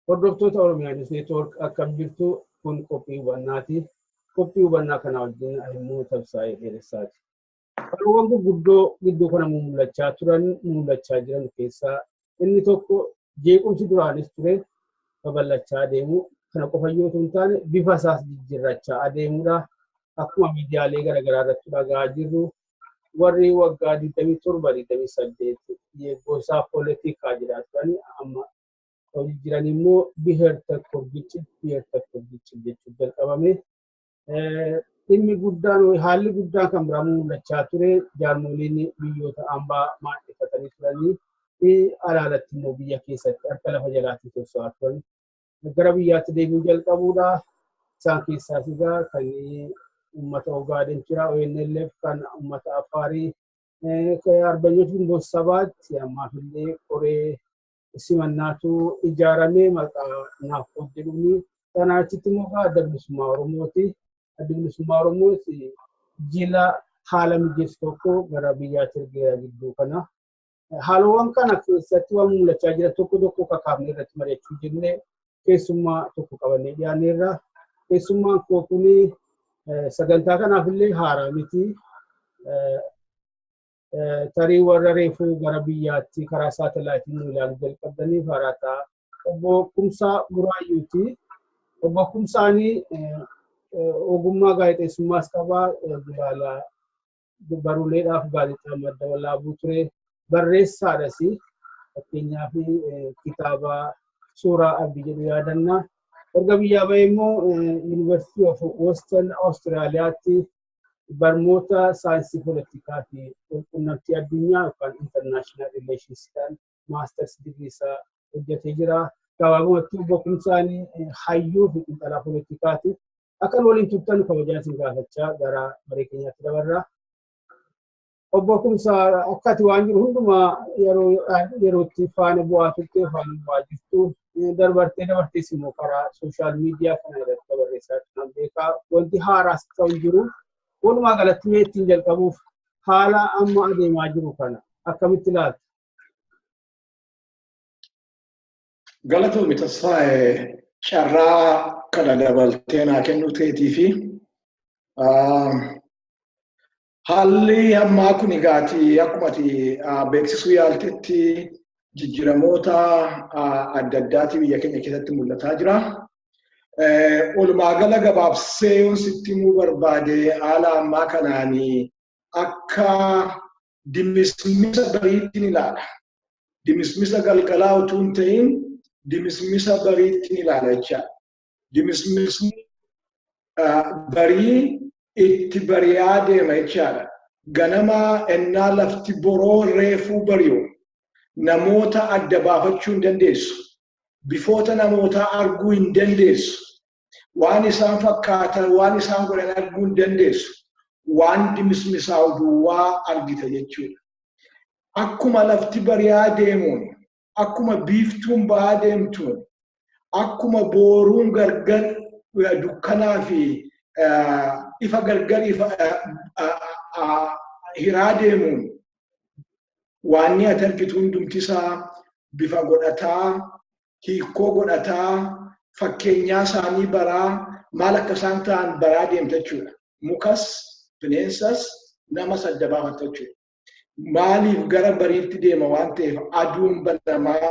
Hordoftoota Oromiyaa News Network akkam jirtu kun qophii hubannaati. Qophii hubannaa kana wajjin immoo Tamsaa'ee Dheeressaati. Qaroowwan gurguddoo gidduu kana mul'achaa turan mul'achaa jiran keessaa inni tokko jeequmsi duraanis ture babal'achaa adeemu kana qofa yoo hin taane bifa isaas jijjiirrachaa adeemudha. Akkuma miidiyaalee garaagaraa irratti dhaga'aa jirru warri waggaa 27 28 gosaa poolitikaa jedhaa turan amma hojii jiran immoo biheer tokko giccit biheer tokko giccit jechuun jalqabame. Dhimmi guddaan haalli guddaan kan biraa mul'achaa ture jaarmoliin biyyoota ambaa maadheffatanii turanii fi alaalatti immoo biyya keessatti harka lafa jalaatiin socho'aa turan. Gara biyyaatti deebi'uu jalqabuudha. Isaan keessaas egaa kan uummata Ogaaden jira, ONLF kan uummata Affaarii, Arbanyoota Ginboot Sabaatti ammaaf illee qoree simannaatu ijaaramee maqaa naaf jedhuuni. Kanaa achitti immoo Adda Bilisummaa Oromooti. Adda Bilisummaa Oromoos jila haala mijeessu tokko gara biyyaatti ergeera gidduu kana. Haalawwan kana keessatti waan mul'achaa jira tokko tokko kakaafne irratti mari'achuu jennee keessummaa tokko qabannee dhiyaanneerra. Keessummaan koo kun sagantaa kanaaf illee haaraa miti. Tarii warra reefuu gara biyyaatti karaa saatalaayitiin nu ilaaluu jalqabdaniif haaraa ta'a. Obbo Kumsaa Buraayyuuti. Obbo Kumsaanii ogummaa gaazexeessummaas qabaa gulaalaa baruuleedhaaf gaazexaa Madda Walaabuu ture. Barreessaadhas fakkeenyaaf kitaaba Suuraa Abdii jedhu yaadanna. Erga biyyaa bahee immoo University of Western Australiyaatti barnoota saayinsii poolitikaa fi walqunnamtii addunyaa yookaan international relations dhaan maasters digirii isaa hojjetee jira. Gabaabumatti obbo Kumsaan hayyuu fi xiinxalaa poolitikaati. Akka nu waliin turtan kabajaan isin gaafachaa gara marii keenyaatti dabarra. Obbo Kumsaa akka ati waan jiru hundumaa yeroo yerootti faana bu'aa turte faana bu'aa jirtu darbartee dabartees immoo karaa sooshaal miidiyaa kana irratti barreessaa turan beekaa wanti haaraas ta'u hin jiru. Walumaa galatti mee ittiin jalqabuuf haala amma adeemaa jiru kana akkamitti ilaalta? Galatoomi Tasfaayee carraa kana dabaltee naa kennuu keetii fi haalli ammaa kun egaati akkuma ati beeksisuu yaaltetti jijjiiramoota adda addaati biyya keenya keessatti mul'ataa jira. Walumaa gala gabaabsee yoon sitti himuu barbaade haala ammaa kanaan akka dimismisa bariitti ni ilaala. Dimismisa galgalaa utuu hin ta'in dimismisa bariitti ni ilaala jechaadha. Dimismisni barii itti bari'aa deema jechaadha. Ganama ennaa lafti boroo reefuu bari'u namoota adda baafachuu hin dandeessu. Bifoota namootaa arguu hin dandeessu. Waan isaan fakkaatan, waan isaan godhan arguu hin dandeessu. Waan dimismisaa'u duwwaa argita jechuudha. Akkuma lafti bari'aa deemuun, akkuma biiftuun ba'aa deemtuun, akkuma booruun gargar dukkanaa fi ifa gargar ifa hiraa deemuun waanni ati argitu hundumti isaa bifa godhataa, hiikkoo godhataa, fakkeenyaa isaanii baraa, maal akka isaan ta'an baraa deemta jechuudha. Mukas, bineensas, namas adda baafatta jechuudha. Maaliif gara bariitti deema waan ta'eef aduun banamaa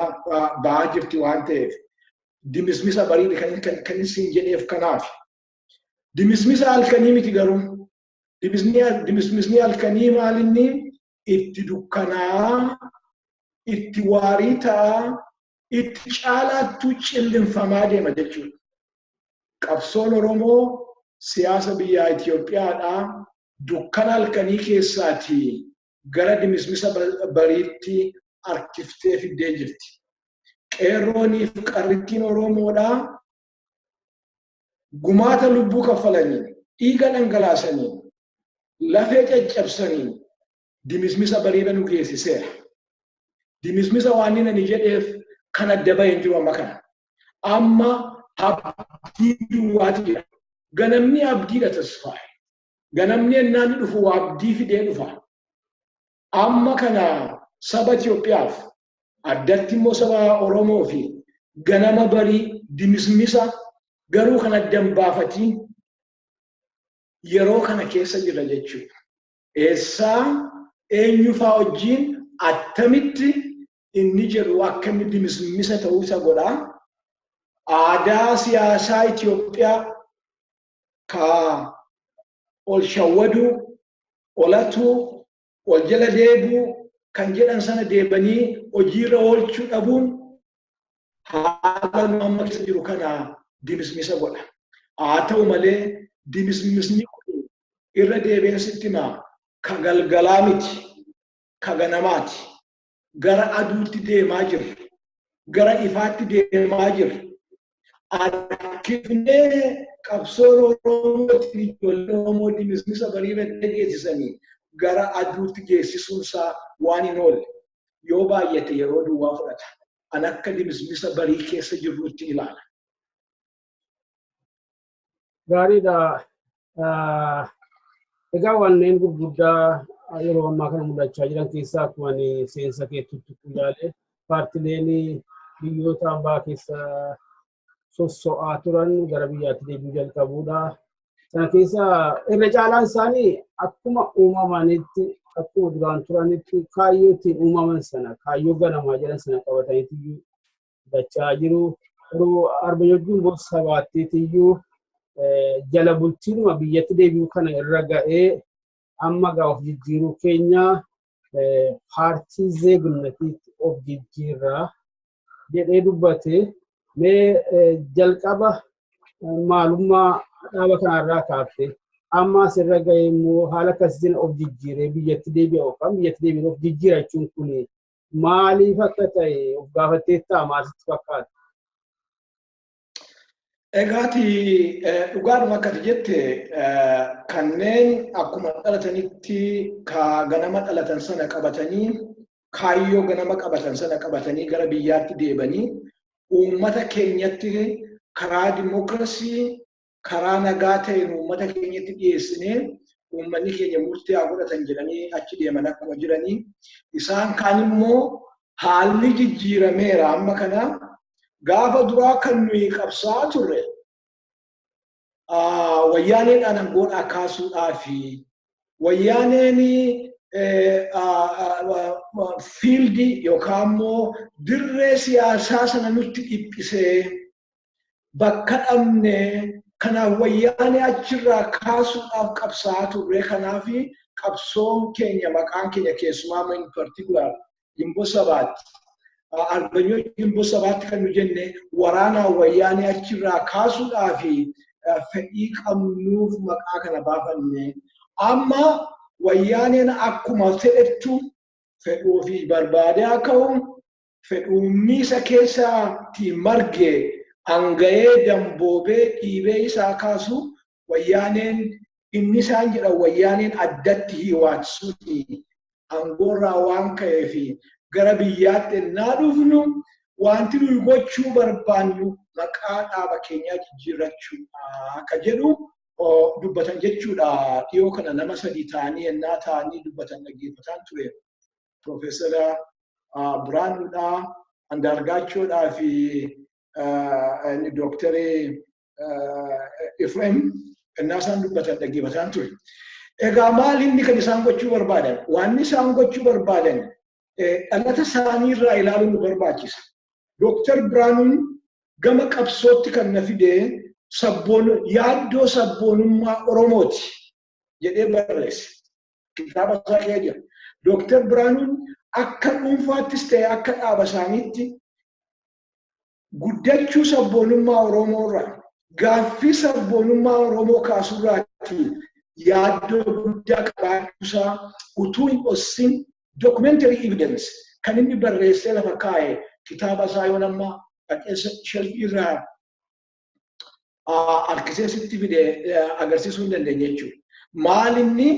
ba'aa jirti waan ta'eef dimismisa barii kan kan isin jedheef kanaaf. Dimismisa halkanii miti garuu. Dimismisni halkanii maalinni itti dukkanaa, itti waarii ta'aa, itti caalaattuu cillinfamaa deema jechuudha. Qabsoon Oromoo siyaasa biyyaa Itoophiyaadhaa dukkana halkanii keessaatii gara dimismisa bariitti harkiftee fiddee jirti. Qeerrooniif qarrittiin Oromoodhaa Gumaata lubbuu kaffalaniin, dhiiga dhangalaasaniin, lafee caccabsaniin dimismisa bareeda nu geessiseera. Dimismisa waan inni ani jedheef kan adda bahee hin jiru amma kana. Amma abdii duwwaatu jira. Ganamni abdiidha, Tasfaa'e. Ganamni ennaan dhufu abdii fidee dhufa. Amma kana saba Itoophiyaaf, addatti immoo saba Oromoo fi ganama barii dimismisa garuu kan adda hin baafatiin yeroo kana keessa jira jechuudha. Eessaa, eenyufaa wajjin, attamitti inni jedhu akka inni dimismisa ta'uu isa godha. Aadaa siyaasaa Itoophiyaa ka ol shawwaduu, olatuu, ol jala deebuu kan jedhan sana deebanii hojiirra oolchuu dhabuun haala nu amma keessa jiru kana dimismisa godha. Haa ta'u malee, dimismisni kun, irra deebiin sitti himaa, ka galgalaa miti, ka ganamaati. Gara aduutti deemaa jirra. Gara ifaatti deemaa jirra. Harkifnee qabsoon Oromootiin ijoollee Oromoo dimismisa bariirra geessisanii gara aduutti geessisuun isaa waan hin oolle. Yoo baay'ate yeroo duwwaa fudhata. An akka dimismisa barii keessa jirrutti ilaala. Gaariidha. Egaa wanneen gurguddaa yeroo ammaa kana mul'achaa jiran keessaa, akkuma ani seensa keetti ilaale, paartileen biyyoota ambaa keessa sosso'aa turan gara biyyaatti deebi'uu jalqabuudha. Sana keessa irra caalaan isaanii akkuma uumamanitti, akkuma duraan turanitti, kaayyoo ittiin uumaman sana, kaayyoo ganamaa jedhan sana qabataniitu dachaa jiru. Garuu Arbanyoot Ginboot Sabaattiitiyyuu jala bultiinuma biyyatti deebi'uu kana irra ga'ee amma gaa of jijjiiruu keenya paartii zeegunnatiitti of jijjiirraa jedhee dubbate. Mee jalqaba maalummaa dhaaba kanarraa kaafte, amma asirra ga'ee immoo haala akkasiitiin of jijjiiree biyyatti deebi'a yookaan biyyatti deebi'ee of jijjiira jechuun kun maaliif akka ta'e of gaafatteettaa? Maalitti fakkaata? Egaati, dhugaadhuma akkati jette, kanneen akkuma dhalatanitti ka ganama dhalatan sana qabatanii, kaayyoo ganama qabatan sana qabatanii gara biyyaatti deebanii uummata keenyatti karaa dimokiraasii, karaa nagaa ta'een uummata keenyatti dhiyeessinee uummanni keenya murtee haa godhatan jedhanii achi deeman akkuma jiranii, isaan kaan immoo haalli jijjiirameera. Amma kana gaafa duraa kan nuyi qabsaa'aa turre wayyaaneedhaan aangoodhaa kaasuudhaa fi wayyaaneen fiildii yookaan immoo dirree siyaasaa sana nutti dhiphisee bakka dhabne, kanaaf wayyaanee achirraa kaasuudhaaf qabsaa'aa turre. Kanaaf qabsoon keenya, maqaan keenya keessumaa in particular Ginbot Sabaatti, Arbanyoot Ginbot Sabaatti kan nu jenne, waraanaa wayyaanee achirraa kaasuudhaa fi fedhii qabnuuf maqaa kana baafanne. Amma wayyaaneen akkuma fedhettu fedhuu fi barbaadee haa ka'u, fedhuumni isa keessatti marge anga'ee damboobee dhiibee isaa kaasu, wayyaaneen inni isaan jedhan wayyaaneen addatti hiwaat suni aangoorraa waan ka'eef, gara biyyaatti ennaa dhufnu wanti nuyi gochuu barbaannu maqaa dhaaba keenyaa jijjiirrachuudha ka jedhu dubbatan jechuudha. Dhiyoo kana nama sadii ta'anii ennaa ta'anii dubbatan dhaggeeffataan ture. Piroofeesara Biraanuudha, Andaargaachoodhaa fi inni Dooktarii Ifreem ennaa isaan dubbatan dhaggeeffataan ture. Egaa maal inni kan isaan gochuu barbaadan? Wanni isaan gochuu barbaadan dhalata isaanii irraa ilaaluun nu barbaachisa. Dooktar Biraanuun gama qabsootti kan na fide sabboon yaaddoo sabboonummaa Oromooti jedhee barreesse. Kitaaba isaa keessa jira. Dooktar Biraanuun akka dhuunfaattis ta'e akka dhaaba isaaniitti guddachuu sabboonummaa Oromoo irraa, gaaffii sabboonummaa Oromoo kaasurraatti yaaddoo guddaa qabaachuusaa utuu hin dhossin documentary evidence kan inni barreessee lafa kaa'e kitaaba isaa yoon amma dhaqee shelfii irraa harkisee sitti fide agarsiisuu hin dandeenye jechuudha. Maal inni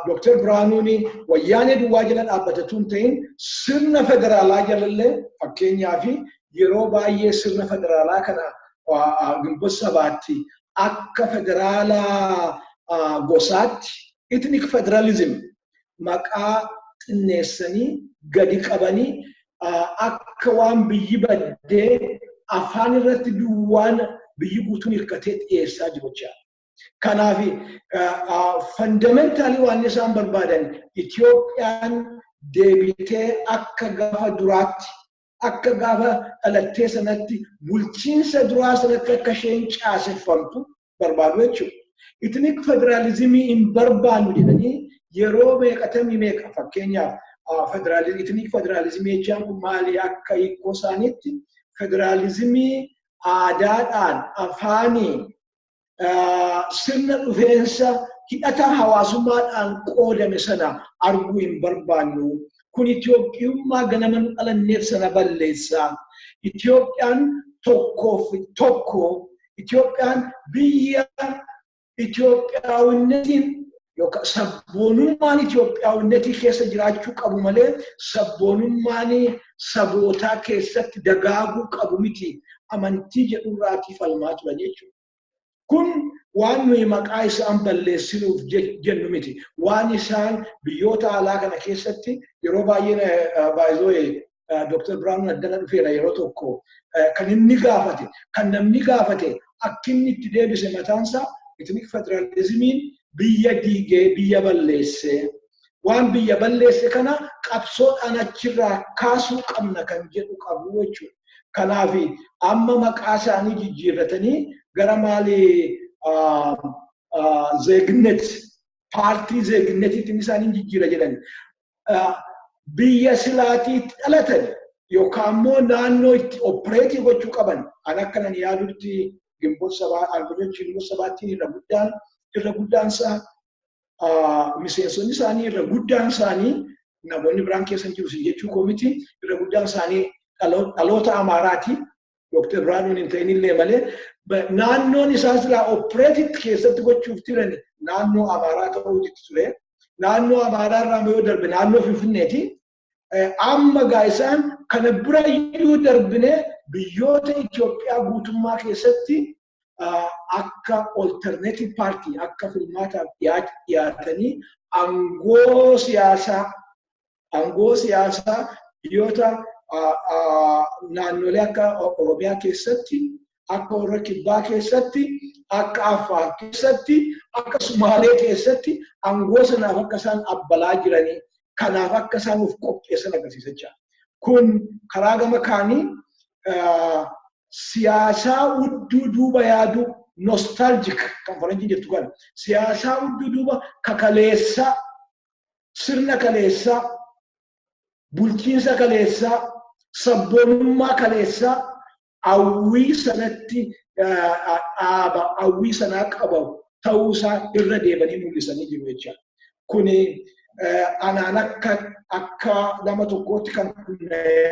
Dr. Biraanuun Wayyaanee duwwaa jala dhaabbatatu hin ta'in, sirna federaalaa jalallee, fakkeenyaaf yeroo baay'ee sirna federaalaa kana Ginbot Sabaatti akka federaalaa gosaatti, ethnic federalism, maqaa xinneessanii gadi qabanii, akka waan biyyi baddee afaan irratti duwwaan biyyi guutuun hirkatee dhiyeessaa jiru jechaadha. Kanaaf fundamentally waan isaan barbaadan Itoophiyaan deebitee akka gaafa duraatti, akka gaafa dhalattee sanatti, bulchiinsa duraa sanatti akka isheen caaseffamtu barbaadu jechuudha. Ethnic federalismii hin barbaannu jedhanii yeroo meeqatamii meeqa. Fakkeenyaaf ethnic federalismii jechaan kun maali? Akka hiikoo isaaniitti federaalizimii aadaadhaan, afaaniin, sirna dhufeensa hidhata hawaasummaadhaan qoodame sana arguu hin barbaannu. Kun Itoophiyummaa ganama nu dhalanneef sana balleessa. Itoophiyaan tokkoof tokko, Itoophiyaan biyya Itoophiyaawinnetiin yookaan sabboonummaan Itoophiyaawinnetii keessa jiraachuu qabu malee sabboonummaan sabootaa keessatti dagaaguu qabu miti amantii jedhurraatii falmaa turan jechuudha. Kun waan nuyi maqaa isaan balleessinuuf jennu miti. Waan isaan biyyoota alaa kana keessatti yeroo baay'ee baay'ee Dr. Biraanuun addana dhufeera yeroo tokko kan inni gaafate, kan namni gaafate, akka inni itti deebise mataansaa ethnic federalismiin biyya diigee biyya balleesse, waan biyya balleesse kana qabsoodhaan achirraa kaasuu qabna kan jedhu qabu jechuudha. Kanaaf amma maqaa isaanii jijjiirratanii gara maali ዜግነት paartii ዜግነtiitti isaanii jijjiira jedhan. Biyya silaatiitti dhalatan yookaan immoo naannoo itti operate gochuu qaban, an akka nan yaadutti Ginbot Sabaa, arbaኞች Ginbot Sabaattiin irra guddaan isaa, miseensonni isaanii irra guddaan isaanii, namoonni biraan keessa jiru jechuu koo miti, irra guddaan isaanii dhaloota Amaaraati. Dr. Biraanuun hin ta'inillee malee naannoon isaan silaa operate keessatti gochuuf turan naannoo Amaaraa ta'uu ture. Naannoo Amaaraa irraa yoo darbe naannoo Finfinneeti. Amma gaa isaan kana birayyuu darbine biyyoota Itoophiyaa guutummaa keessatti akka alternative party, akka filmaataaf dhiyaatanii aangoo siyaasaa biyyoota naannolee akka Oromiyaa keessatti, akka warra Kibbaa keessatti, akka Affaar keessatti, akka Sumaalee keessatti aangoo sanaaf akka isaan abbalaa jiranii, kanaaf akka isaan of qopheessan agarsiisa jechaadha. Kun karaa gama kaanii siyaasaa hudduu duuba yaaduu, nostalgic kan faranjiin jettu kana, siyaasaa hudduu duuba kakaleessaa, sirna kaleessaa, bulchiinsa kaleessaa, sabboonummaa kaleessaa, hawwii sanatti dhaaba hawwii sanaa qabamu ta'uusaa irra deebanii mul'isanii jiru jechaadha. Kuni anaan akka nama tokkootti kan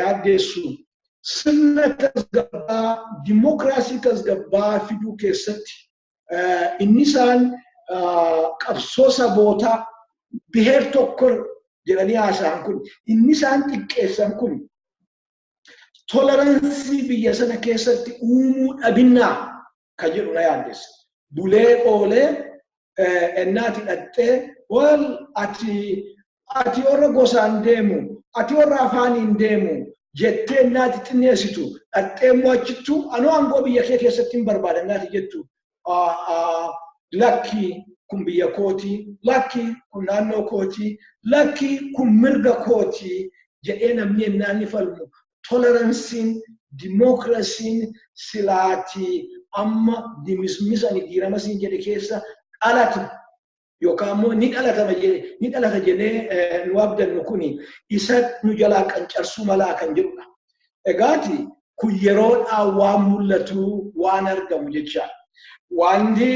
yaaddeessu, sirna tasgabbaa, dimokiraasii tasgabbaa fiduu keessatti inni isaan qabsoo sabootaa ብሔር ተኮር jedhanii haasa'an kun, inni isaan xiqqeessan kun, tolerance biyya sana keessatti uumuu dhabinnaa kan jedhu na yaaddessa. Bulee oolee ennaati dhattee wal ati warra gosaan deemu, ati warra afaaniin deemu jettee ennaati xinneessitu, dhattee immoo achittuu anoo aangoo biyya kee keessatti hin barbaada ennaati jettu, lakki, kun biyya kooti, lakki, kun naannoo kooti, lakki, kun mirga kooti jedhee namni ennaan falmu, toleranceiin, dimookiraasiin silaatii amma dimismisani diirama siin jedhe keessa dhalatu yookaan immoo ni dhalatama ni dhalata jennee nu abdannu kuni isa nu jalaa qancarsuu malaa kan jedhudha. Egaati kun yeroodhaan waan mul'atu, waan argamu jechaadha. Wanti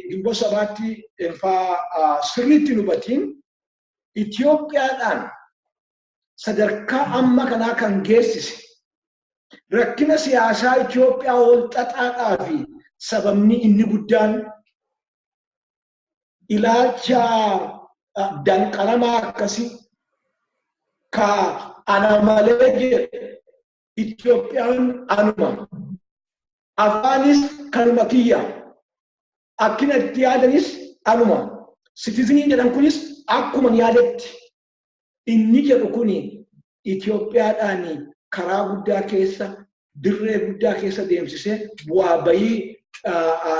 Ginbot Sabaatti infaa sirriitti nu hubatiin, Itoophiyaadhaan sadarkaa amma kanaa kan geessise, rakkina siyaasaa Itoophiyaa wal xaxaadhaa fi Sababni inni guddaan ilaalcha danqaramaa akkasii ka ana malee jedhu, Itoophiyaan anuma, afaanis kanuma kiyya, akkina itti yaadanis anuma, citizeniin jedhan kunis akkuma yaadetti inni jedhu kuni Itoophiyaadhaan karaa guddaa keessa, dirree guddaa keessa deemsisee, bu'aa bayii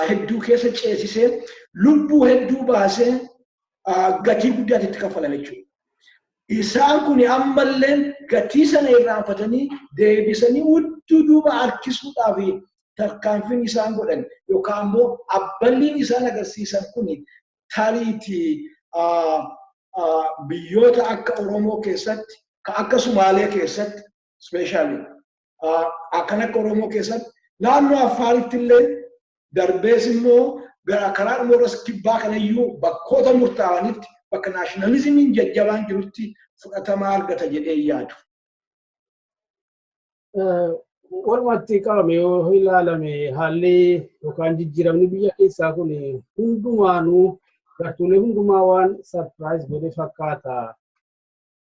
hedduu keessa ceesisee, lubbuu hedduu baasee, gatii guddaatti itti kaffalame jechuudha. Isaan kun ammallee gatii sana irraanfatanii deebisanii hudduu duuba harkisuudhaaf tarkaanfiin isaan godhan yookaan immoo abballiin isaan agarsiisan kun tariitii biyyoota akka Oromoo keessatti, ka akka Sumaalee keessatti, especially akkan akka Oromoo keessatti, naannoo Affaaritti illee darbees immoo karaa dhuma kibbaa kanayyuu bakkoota murtaa'anitti, bakka nationalismiin jajjabaan jirutti fudhatamaa argata jedhee yaadu. Walumatti qabame yoo ilaalame, haalli yookaan jijjiiramni biyya keessaa kun hundumaanuu gartuulee hundumaa waan surprise godhe fakkaata.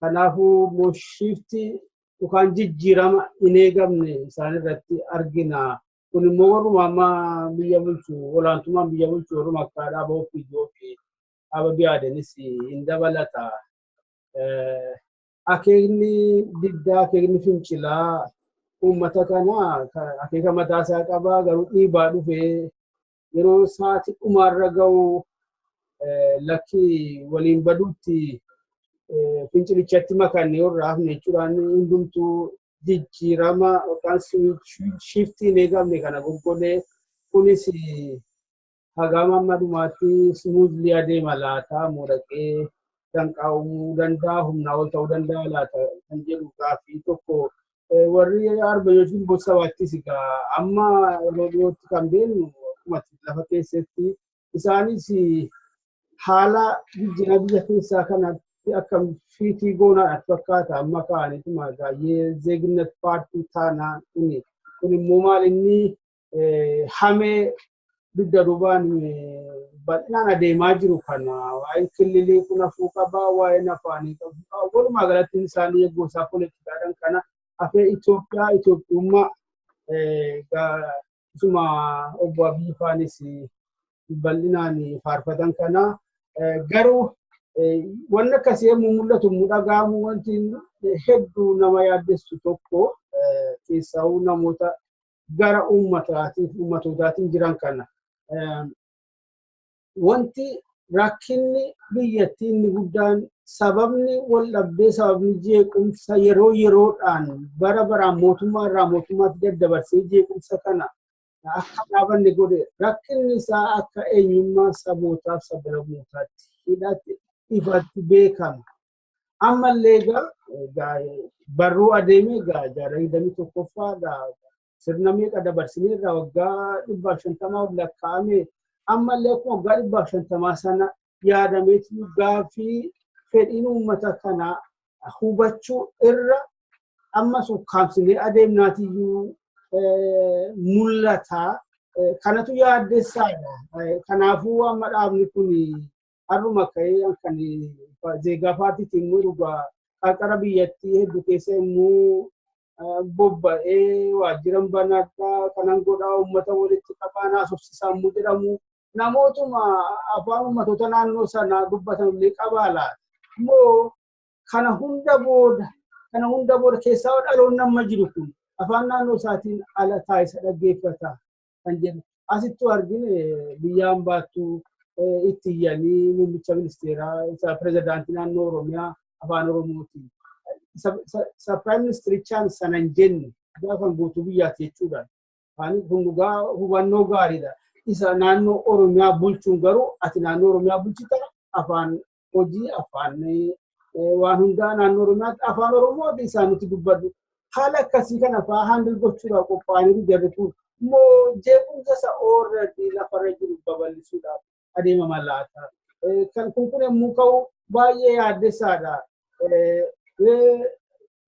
Kanaafuu shiftii yookaan jijjiirama hin eegamne isaan irratti argina. Kun immoo warruma amma biyya bulchu, olaantummaan biyya bulchu, warruma akka dhaaba OPDO fi dhaaba BIADENis hin dabalata. Akeekni diddaa, akeekni fincilaa uummata kana akeeka mataa isaa qabaa, garuu dhiibaa dhufee yeroo sa'aatii dhumaarra ga'u lakki waliin baduutti fincilichatti makanne irraa hafne jechuudhaan hundumtuu jijjiirama yookaan shiftii hin eegamne kana goggodhee, kunis hagam amma dhumaatti smoothly adeema laata, moodhaqee danqaa uumuu danda'a, humnaa ol ta'uu danda'a laata kan jedhu gaaffii tokko. Warri Arbanyooch Ginboot Sabaattis egaa amma yeroo dhiyootti kan beeknu akkuma lafa keessatti isaanis haala jijjiirama biyya keessaa kanatti akkam fiitii goonaadha fakkaata. Amma ka'aniituma baay'ee Zeegnet paartii taanaa kuni kun immoo maal inni hamee dugda duubaan bal'inaan adeemaa jiru kana, waa'een killilii kun hafuu qabaa, waa'een afaanii qabu, walumaa galatti isaanii eeguu poolitikaadhaan kana hafee Itoophiyaa, Itoophiyummaa isuma obbo Abiy faanis bal'inaan faarfatan kana. Garuu wanni akkasii yommuu mul'atu, yommuu dhaga'amu, wanti hedduu nama yaaddessu tokko keessaa'uu namoota gara uummataatiif uummatootaatiin jiran kana. Wanti rakkinni biyyattii inni guddaan, sababni wal dhabdee, sababni jeequmsa yeroo yeroodhaan bara baraan mootummaa irraa mootummaatti daddabarsee jeequmsa kana akka dhaabanne godhe, rakkinni isaa akka eenyummaa sabootaaf sablammootaatti hidhatti ifatti beekama. Ammallee egaa barruu adeemee egaa jaarraa 21ffaa sirna meeqa dabarsinee irraa waggaa 150 ol lakkaa'ame, ammallee akkuma waggaa 150 sana yaadameetu gaaffii fedhiin uummata kanaa hubachuu irra ammas ukkaamsinee adeemnaatiyyuu mul'ata. Kanatu yaaddessaadha. Kanaafuu amma dhaabni kun har'uma ka'ee kan Zeegaa paartiitiin immoo dhugaa qarqara biyyattii hedduu keessa immoo bobba'ee waajjira banadhaa, kanan godhaa, uummata walitti qabaa, naasofsiisaa immoo jedhamu, namootuma afaan uummatoota naannoo sanaa dubbatan illee qabaa laata? Immoo kana hunda booda keessaa dhaloonni amma jiru kun afaan naannoo isaatiin ala taasisa dhaggeeffata kan jedhu. Asittuu argine, biyyaan baattuu itti iyyanii muummicha ministeeraa isa pirezidaantii naannoo Oromiyaa afaan Oromootiin. Isa prime ministerichaan sana hin jenne gaafa guutuu biyyaati jechuudha. Kun dhugaa hubannoo gaariidha. Isa naannoo Oromiyaa bulchuun garuu ati naannoo Oromiyaa bulchita, afaan hojii, afaan waan hundaa naannoo Oromiyaatti afaan Oromooti isaan nuti dubbadhu. Haala akkasii kana fa'aa handle gochuudhaaf qophaa'anii jarri kun immoo jeequmsa isa already lafarra jiru babal'isuudhaaf adeemama laata? Kan kun yommuu ka'u baay'ee yaaddessaadha.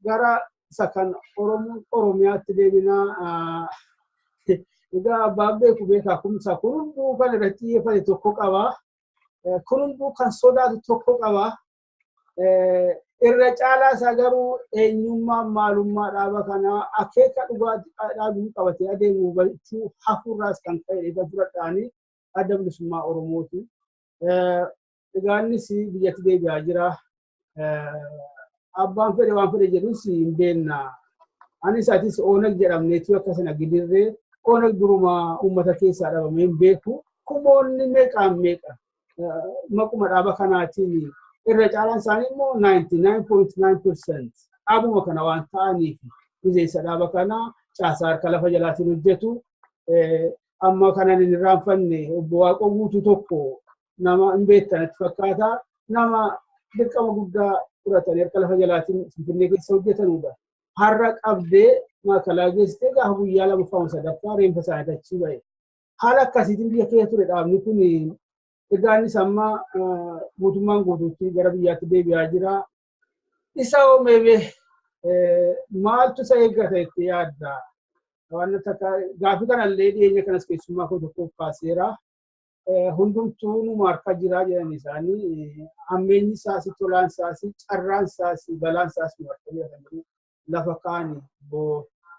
Gara isa kan Oromiyaatti deebinaa. Egaa abbaan beeku beekaa kumsa kun hunduu kan irratti xiyyeeffate tokko qaba. Kun hunduu kan sodaatu tokko qaba. Irra caalaa isaa garuu eenyummaa maalummaa dhaaba kanaa akeeka dhugaa dhaabni qabatee adeemu hubachuu hafuurraas kan ka'e egaa fudhadhaanii Adda Bilisummaa Oromooti. Egaa innis biyyatti deebi'aa jira. Abbaan fedhe waan fedhe jedhus hin beekna. Anis atis Oonag jedhamneetu akka sana gidirree Oonag duruma uummata keessaa dhabamee hin beeku. Kumoonni meeqaan meeqa maquma dhaaba kanaatiin irra caalaan isaanii immoo 99.9% dhaabuma kana waan ta'aniif miseensa dhaaba kanaa caasaa harka lafa jalaatiin hojjetu. Amma kanan hin irraanfanne obbo Waaqoo Guutuu tokko nama hin beektan natti fakkaata. Nama dirqama guddaa fudhatanii harka lafa jalaatiin Finfinnee keessa hojjetanudha. Har'a qabdee maakalaa geessitee gaafa guyyaa lamaffaa sadaffaa reenfa isaanii achii ba'e. Haala akkasiitiin biyya keessa ture dhaabni kun. Egaa innis amma guutummaan guutuutti gara biyyaatti deebi'aa jira. Isa hoo maaltu isa eeggata itti yaadda? Waan takka gaaffii kanallee dhiyeenya kanas keessummaa koo tokkoof kaaseera. Hundumtuu numa harka jira jedhan isaanii hammeenyi isaas, tolaan isaas, carraan isaas, balaan isaas nu harka jira kan jedhu lafa kaa'ani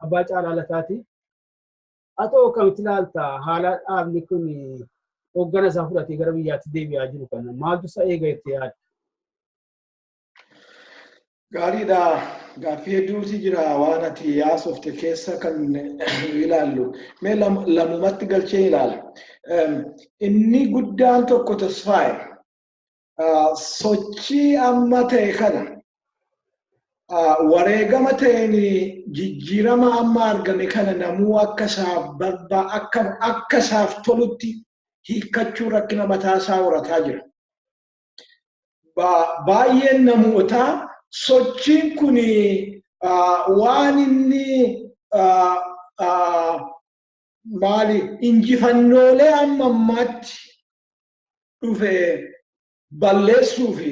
abbaa caalaa lataati. Haa ta'u, akkamitti ilaalta haala dhaabni kun hooggana isaa fudhatee gara biyyaatti deebi'aa jiru kana? Maaltu isa eega itti yaadda? Gaariidha. Gaaffii hedduutu jira waan ati haasofte keessa kan ilaallu. Mee lamumatti galchee ilaala. Inni guddaan tokko, Tasfaa'e, sochii amma ta'e kana, wareegama ta'een jijjiirama amma argame kana namuu akka isaaf barbaa akka isaaf tolutti hiikkachuu rakkina mataa isaa horataa jira. Baay'een namootaa sochiin kun waan inni maali injifannoolee amma ammaatti dhufe balleessuu fi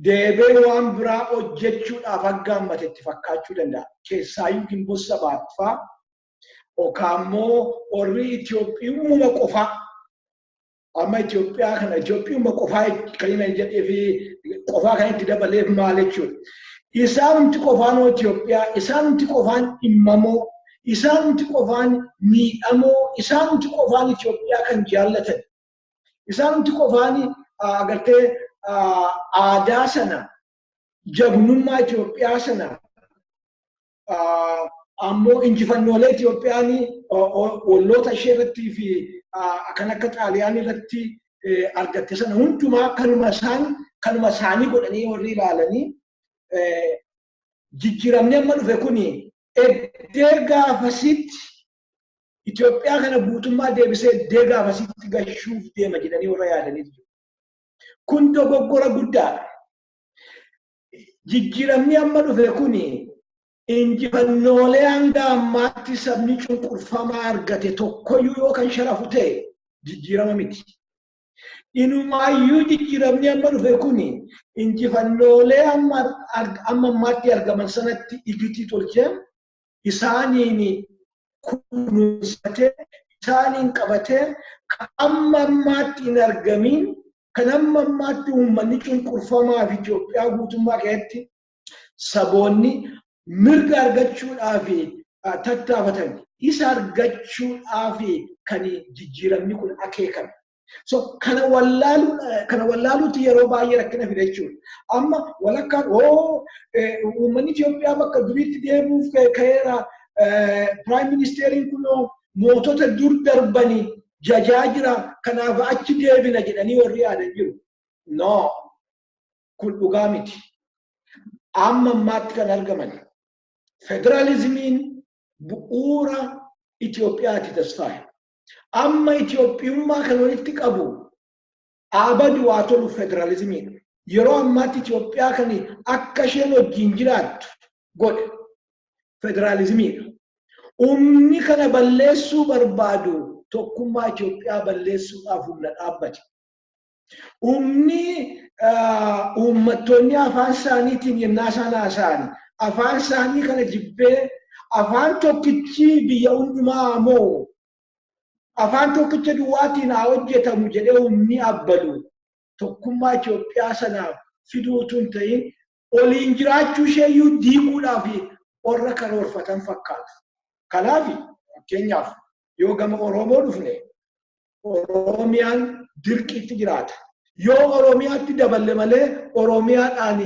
deebee waan biraa hojjechuudhaaf aggaammatetti fakkaachuu danda'a. Keessaayyuu Ginbot Sabaat faa yookaan immoo warri Itoophiyummaa qofaa, amma Itoophiyaa kana Itoophiyummaa qofaa kan inni jedhee fi qofaa kan itti dabaleef maal jechuudha? Isaanumti qofaan Itoophiyaa, isaanumti qofaan dhimmamoo, isaanumti qofaan miidhamoo, isaanumti qofaan Itoophiyaa kan jaallatan, isaanumti qofaan agartee aadaa sana, jagnummaa Itoophiyaa sana, ammoo injifannoolee Itoophiyaan olloota ishee irrattii fi kan akka Xaaliyaan irratti argatte sana hundumaa kanuma isaanii godhanii warri ilaalanii, jijjiiramni amma dhufe kuni eddee gaafasitti Itoophiyaa kana guutummaa deebisee eddee gaafasitti gashuuf deema jedhanii warra yaadanii jiru. Kun dogoggora guddaadha. Jijjiiramni amma dhufe kuni injifannoolee hanga ammaatti sabni cunqurfamaa argate tokkoyyuu yoo kan sharafu ta'e jijjiirama miti. Inumaayyuu jijjiiramni amma dhufe kuni injifannoolee amma ammaatti argaman sanatti igitii tolchee, isaaniin kunuunsatee, isaaniin qabatee, kan amma ammaatti hin argamiin, kan amma ammaatti uummanni cunqurfamaa fi Itoophiyaa guutummaa keessatti saboonni mirga argachuudhaaf tattaafatan isa argachuudhaaf kan jijjiiramni kun akeekame. So kana wallaaluuti yeroo baay'ee rakkina fida jechuudha. Amma walakkaan oo uummanni Itoophiyaa bakka duriitti deebi'uuf ka'eera. Prime ministeriin kun mootota dur darbanii jajaa jira, kanaaf achi deebina jedhanii warri yaadan jiru. No, kun dhugaa miti. Amma ammaatti kan argaman federaalizimiin bu'uura Itoophiyaati, Tasfaa'e. Amma Itoophiyummaa kan walitti qabu dhaabadu waa tolu federaalizimiidha. Yeroo ammaatti Itoophiyaa kan akka isheen wajjin jiraattu godhe federaalizimiidha. Humni kana balleessuu barbaadu tokkummaa Itoophiyaa balleessuudhaaf humna dhaabbate. Humni uummattoonni afaan isaaniitiin yennaa isaan haasa'an afaan isaanii kana jibbee afaan tokkichi biyya hundumaa moo Afaan tokkicha duwwaatiin haa hojjetamu jedhee humni abbalu tokkummaa Itoophiyaa sanaaf fiduu utuu hin ta'in oliin jiraachuu isheeyyuu diiguudhaaf warra karoorfatan fakkaata. Kanaaf, fakkeenyaaf, yoo gama Oromoo dhufne, Oromiyaan dirqiitti jiraata. Yoo Oromiyaatti daballe malee Oromiyaadhaan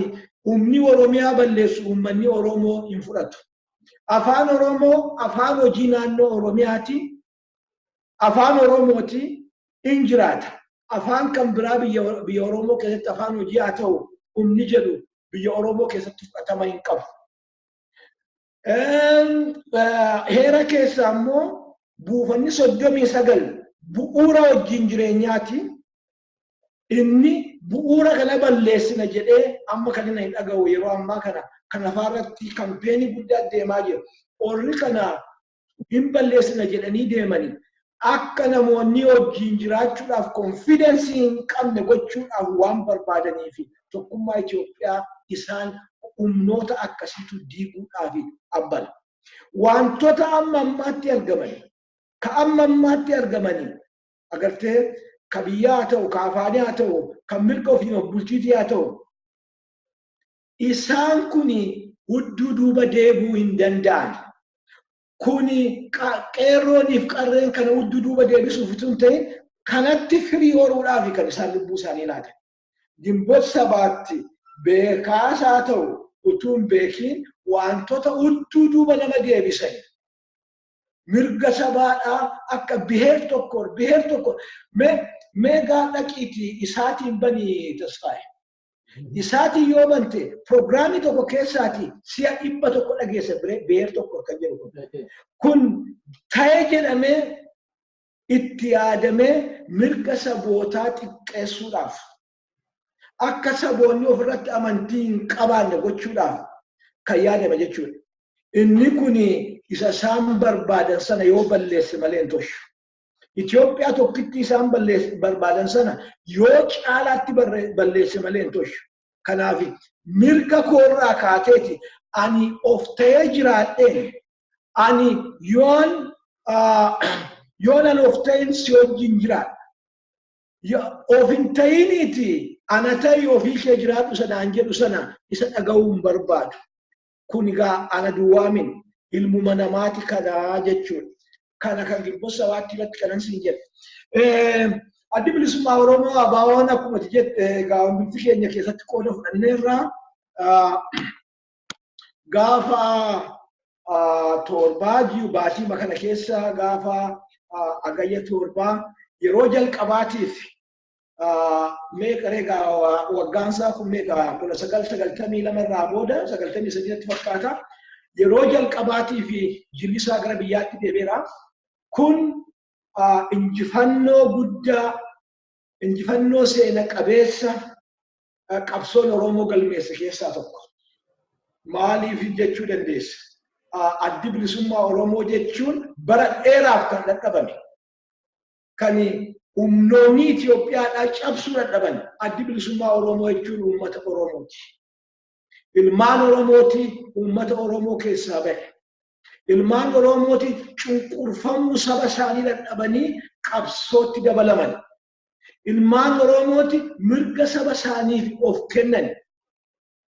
humni Oromiyaa balleessu uummanni Oromoo hin fudhatu. Afaan Oromoo afaan hojii naannoo Oromiyaati. Afaan Oromooti in jiraata. Afaan kan biraa biyya Oromoo keessatti afaan hojii haa ta'u humni jedhu biyya Oromoo keessatti fudhatama hin qabu. Heera keessa immoo buufanni 39 bu'uura wajjin jireenyaati. Inni bu'uura kana balleessina jedhee amma kan inni hin dhaga'u yeroo ammaa kana kan lafaarratti campaign guddaa deemaa jira. Warri kana hin balleessina jedhanii deemanii akka namoonni wajjin jiraachuudhaaf confidence hin qabne gochuudhaaf waan barbaadanii fi tokkummaa Itoophiyaa isaan humnoota akkasiitu diiguudhaaf abbala. Wantoota amma ammaatti argaman, ka amma ammaatti argamanii agartee, ka biyyaa haa ta'u, ka afaanii haa ta'u, kan mirga ofii of bulchiitii haa ta'u, isaan kun hudduu duuba deebi'uu hin danda'an. Kuni qeerrooniif qarreen kana hudduu duuba deebisuuf utuu hin ta'in kanatti firii horuudhaaf kan isaan lubbuu isaanii laatan. Ginboot 7tti beekaas haa ta'u utuu hin beekiin wantoota hudduu duuba nama deebisan. Mirga sabaadhaa akka biheer tokko biheer tokko mee gaa dhaqiitii isaatiin banii, Tasfaa'e. Isaatiin yoo bante piroogiraamii tokko keessaati si'a 100 dhageessa biheer tokko kan jedhu kun. Kun ta'ee jedhamee itti yaadamee mirga sabootaa xiqqeessuudhaaf, akka saboonni ofirratti amantii hin qabaanne gochuudhaaf kan yaadame jechuudha. Inni kun isa isaan barbaadan sana yoo balleesse malee hin toshu. Itoophiyaa tokkitti isaan barbaadan sana yoo caalaatti balleesse malee hin toshu. Kanaaf mirga koorraa kaateeti ani of ta'ee jiraadheen ani yoon ani of ta'in si wajjin jiraadha. Of hin ta'iniiti ana ta'ii ofii kee jiraadhu sanaan jedhu sana isa dhaga'uu hin barbaadu. Kun egaa ana duwwaamin ilmuma namaati kanaa jechuudha. Kana kan Ginboot 7tti irratti kanan siin jedhe. Addi Bilisummaa Oromoo, ABO'n, akkuma ati jette egaa hundumti keenya keessatti qooda fudhanneerra. Gaafa 7 ji'u baatii kana keessa, gaafa Hagayya 7, yeroo jalqabaatiif meeqa egaa waggaansaa kun meeqa, 1992 irraa booda, 93tti fakkaata. Yeroo jalqabaatiif jilli isaa gara biyyaatti deebi'eera. Kun injifannoo guddaa, injifannoo seena qabeessa qabsoon Oromoo galmeesse keessaa tokko. Maaliif jechuu dandeessa? Addi Bilisummaa Oromoo jechuun bara dheeraaf kan dadhabame. Kan humnoonni Itoophiyaadhaa cabsuu dadhaban, Addi Bilisummaa Oromoo jechuun uummata Oromooti. Ilmaan Oromooti uummata Oromoo keessaa bahe. Ilmaan Oromooti cunqurfamuu saba isaanii dadhabanii qabsootti dabalaman. Ilmaan Oromooti mirga saba isaaniif of kennan.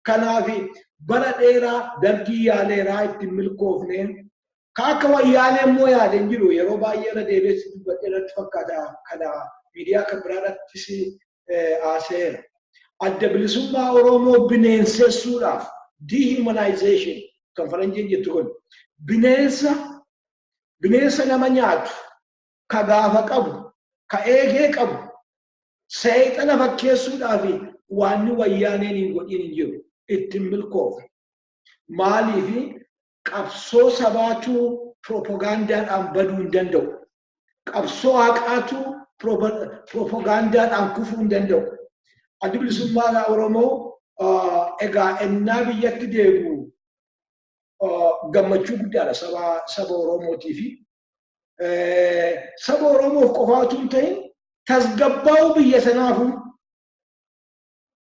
Kanaaf bara dheeraa Dargii yaaleeraa ittiin milkoofne. Ka akka Wayyaanee immoo yaade hin jiru. Yeroo baay'ee irra deebi'ee dubbadhee irratti fakkaata, kana miidiyaa kan biraa irrattis haasa'eera. Adda Bilisummaa Oromoo bineensessuudhaaf, dehumanization kan faranjiin jettu kun, bineensa bineensa nama nyaatu, ka gaafa qabu, ka eegee qabu, seexana fakkeessuudhaaf waanni Wayyaaneen hin godhin hin jiru. Ittiin milkoofne. Maaliif? Qabsoo sabaatu piroopagaandaadhaan baduu hin danda'u. Qabsoo haqaatu piroopagaandaadhaan kufuu hin danda'u. Addi Bilisummaa Oromoo egaa ennaa biyyatti deebi'u gammachuu guddaadha saba Oromootiifi. Saba Oromoof qofaa utuu hin ta'in tasgabbaa'uu biyya sanaafuu,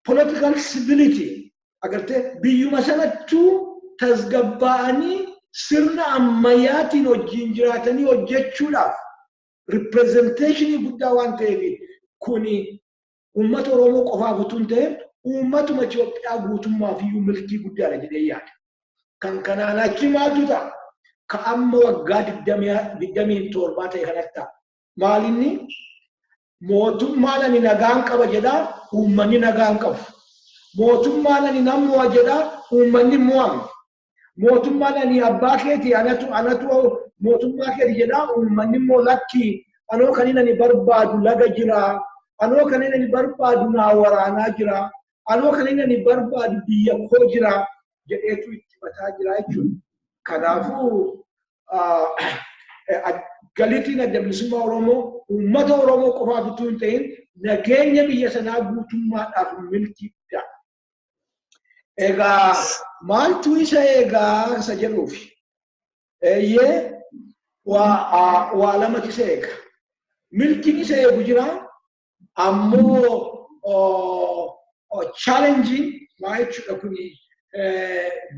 political civility agartee, biyyuma sanattuu tasgabbaa'anii sirna ammayyaatiin wajjin jiraatanii hojjechuudhaaf. Representation guddaa waan ta'eef, kuni uummata Oromoo qofaaf utuu hin ta'in uummatuma Itoophiyaa guutummaaf iyyuu milkii guddaadha jedhee yaada. Kan kanaan achi maaltu ta'a? Ka amma waggaa 27 ta'e kanatti ta'a. Maalinni mootummaan ani nagaan qaba jedhaa, uummanni nagaan qabu. Mootummaan ani nan mo'a jedhaa, uummanni mo'ame. Mootummaan ani abbaa keeti, anatu mootummaa keeti jedhaa, uummanni immoo lakkii, anoo kan inni ani barbaadu laga jira. Anoo kan inni ani barbaadu naa waraanaa jira. Anoo kan inni ani barbaadu biyya koo jira jedheetu itti mataa jira jechuudha. Kanaafuu galitiin Adda Bilisummaa Oromoo uummata Oromoo qofaaf utuu hin ta'in nageenya biyya sanaa guutummaadhaaf milkii guddaa. Egaa maaltu isa eegaa isa jedhuufi? Eeyyee, waa lamatu isa eega. Milkiin isa eegu jira, ammoo challenge maa jechuudha kuni,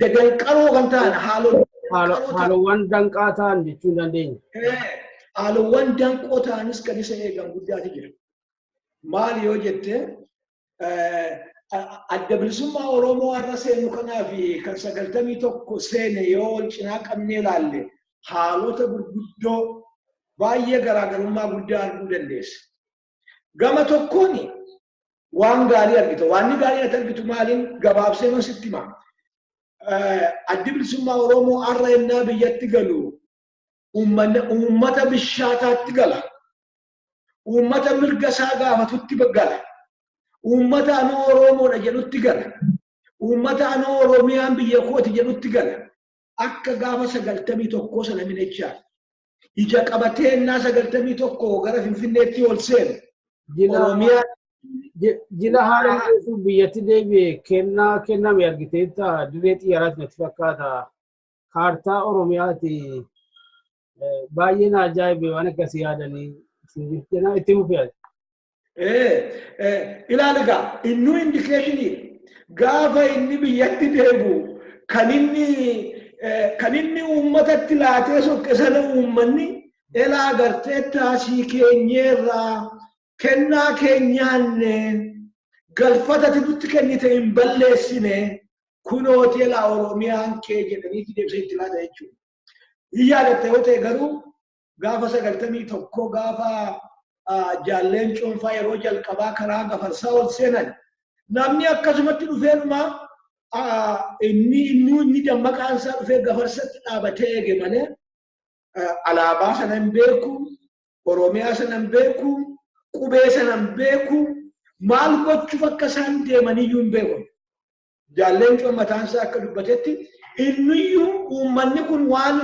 dadanqaroo kan ta'an, haalota Haalowwan danqaa ta'an jechuu dandeenya. Haalowwan danqoo ta'anis kan isa eegan guddaatu jira. Maali yoo jette, Adda Bilisummaa Oromoo har'a seenu kanaa fi kan 91 seene yoo wal cinaa qabnee ilaalle, haalota gurguddoo baay'ee garaagarummaa guddaa arguu dandeessa. Gama tokkoon waan gaarii argita. Waanni gaarii ati argitu maaliin gabaabsee sitti hima. Addi Bilisummaa Oromoo har'a ennaa biyyatti galu uummata bishaataatti gala. Uummata mirga isaa gaafatutti gala. Uummata anoo Oromoodha jedhutti gala. Uummata anoo Oromiyaan biyya kooti jedhutti gala. Akka gaafa 91 sana minechaa. Ija qabatee ennaa 91 gara Finfinneetti ol seenu. Oromiyaa Jila haala geessuuf biyyatti deebi'e kennaa kenname argiteetta, dirree xiyyaaraatti natti fakkaata. Kaartaa Oromiyaati. Baay'ee na ajaa'ibe waan akkasii yaadanii itti fufee. Ilaali egaa, innuu indication gaafa inni biyyatti deebi'u kan inni uummatatti laatee soqqe sana, uummanni elaa gartee taasii keenyeerraa kennaa keenyaanne galfatati nutti kennite hin balleessine, kunooti elaa Oromiyaan kee jedhaniiti deebisee itti laata jechuudha. Hin yaadatta yoo ta'e garuu, gaafa 91 gaafa jaalleen cuunfaa yeroo jalqabaa karaa Gafarsaa ol seenan, namni akkasumatti dhufeenuma inni dammaqaan isaa dhufee Gafarsatti dhaabatee eege malee alaabaa sana hin beeku, Oromiyaa sana hin beeku, qubee sana hin beeku, maal gochuuf akka isaan deemaniyyuu hin beeku. Jaalleen cuun mataan isaa akka dubbatetti, inniyyuu uummanni kun waan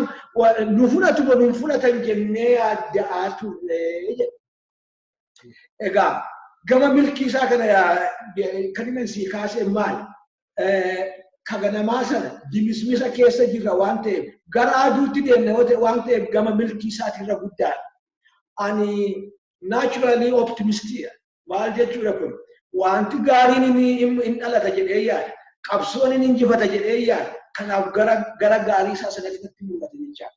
nu fudhatu nu fudhatan jennee yaadda'aa turre jedhe. Egaa gama milkii isaa kana kan inni sii kaasee maali? Kaganamaa sana dimismisa keessa jirra waan ta'eef, gara aduutti deemna yoo ta'e waan ta'eef, gama milkii isaatirra guddaadha. Ani naturally optimistiidha. Maal jechuudha kun? Wanti gaariin inni hin dhalata jedhee yaada. Qabsoon inni injifata jedhee yaada. Kanaaf gara gaarii isaa sanatti natti mul'ata jechaadha.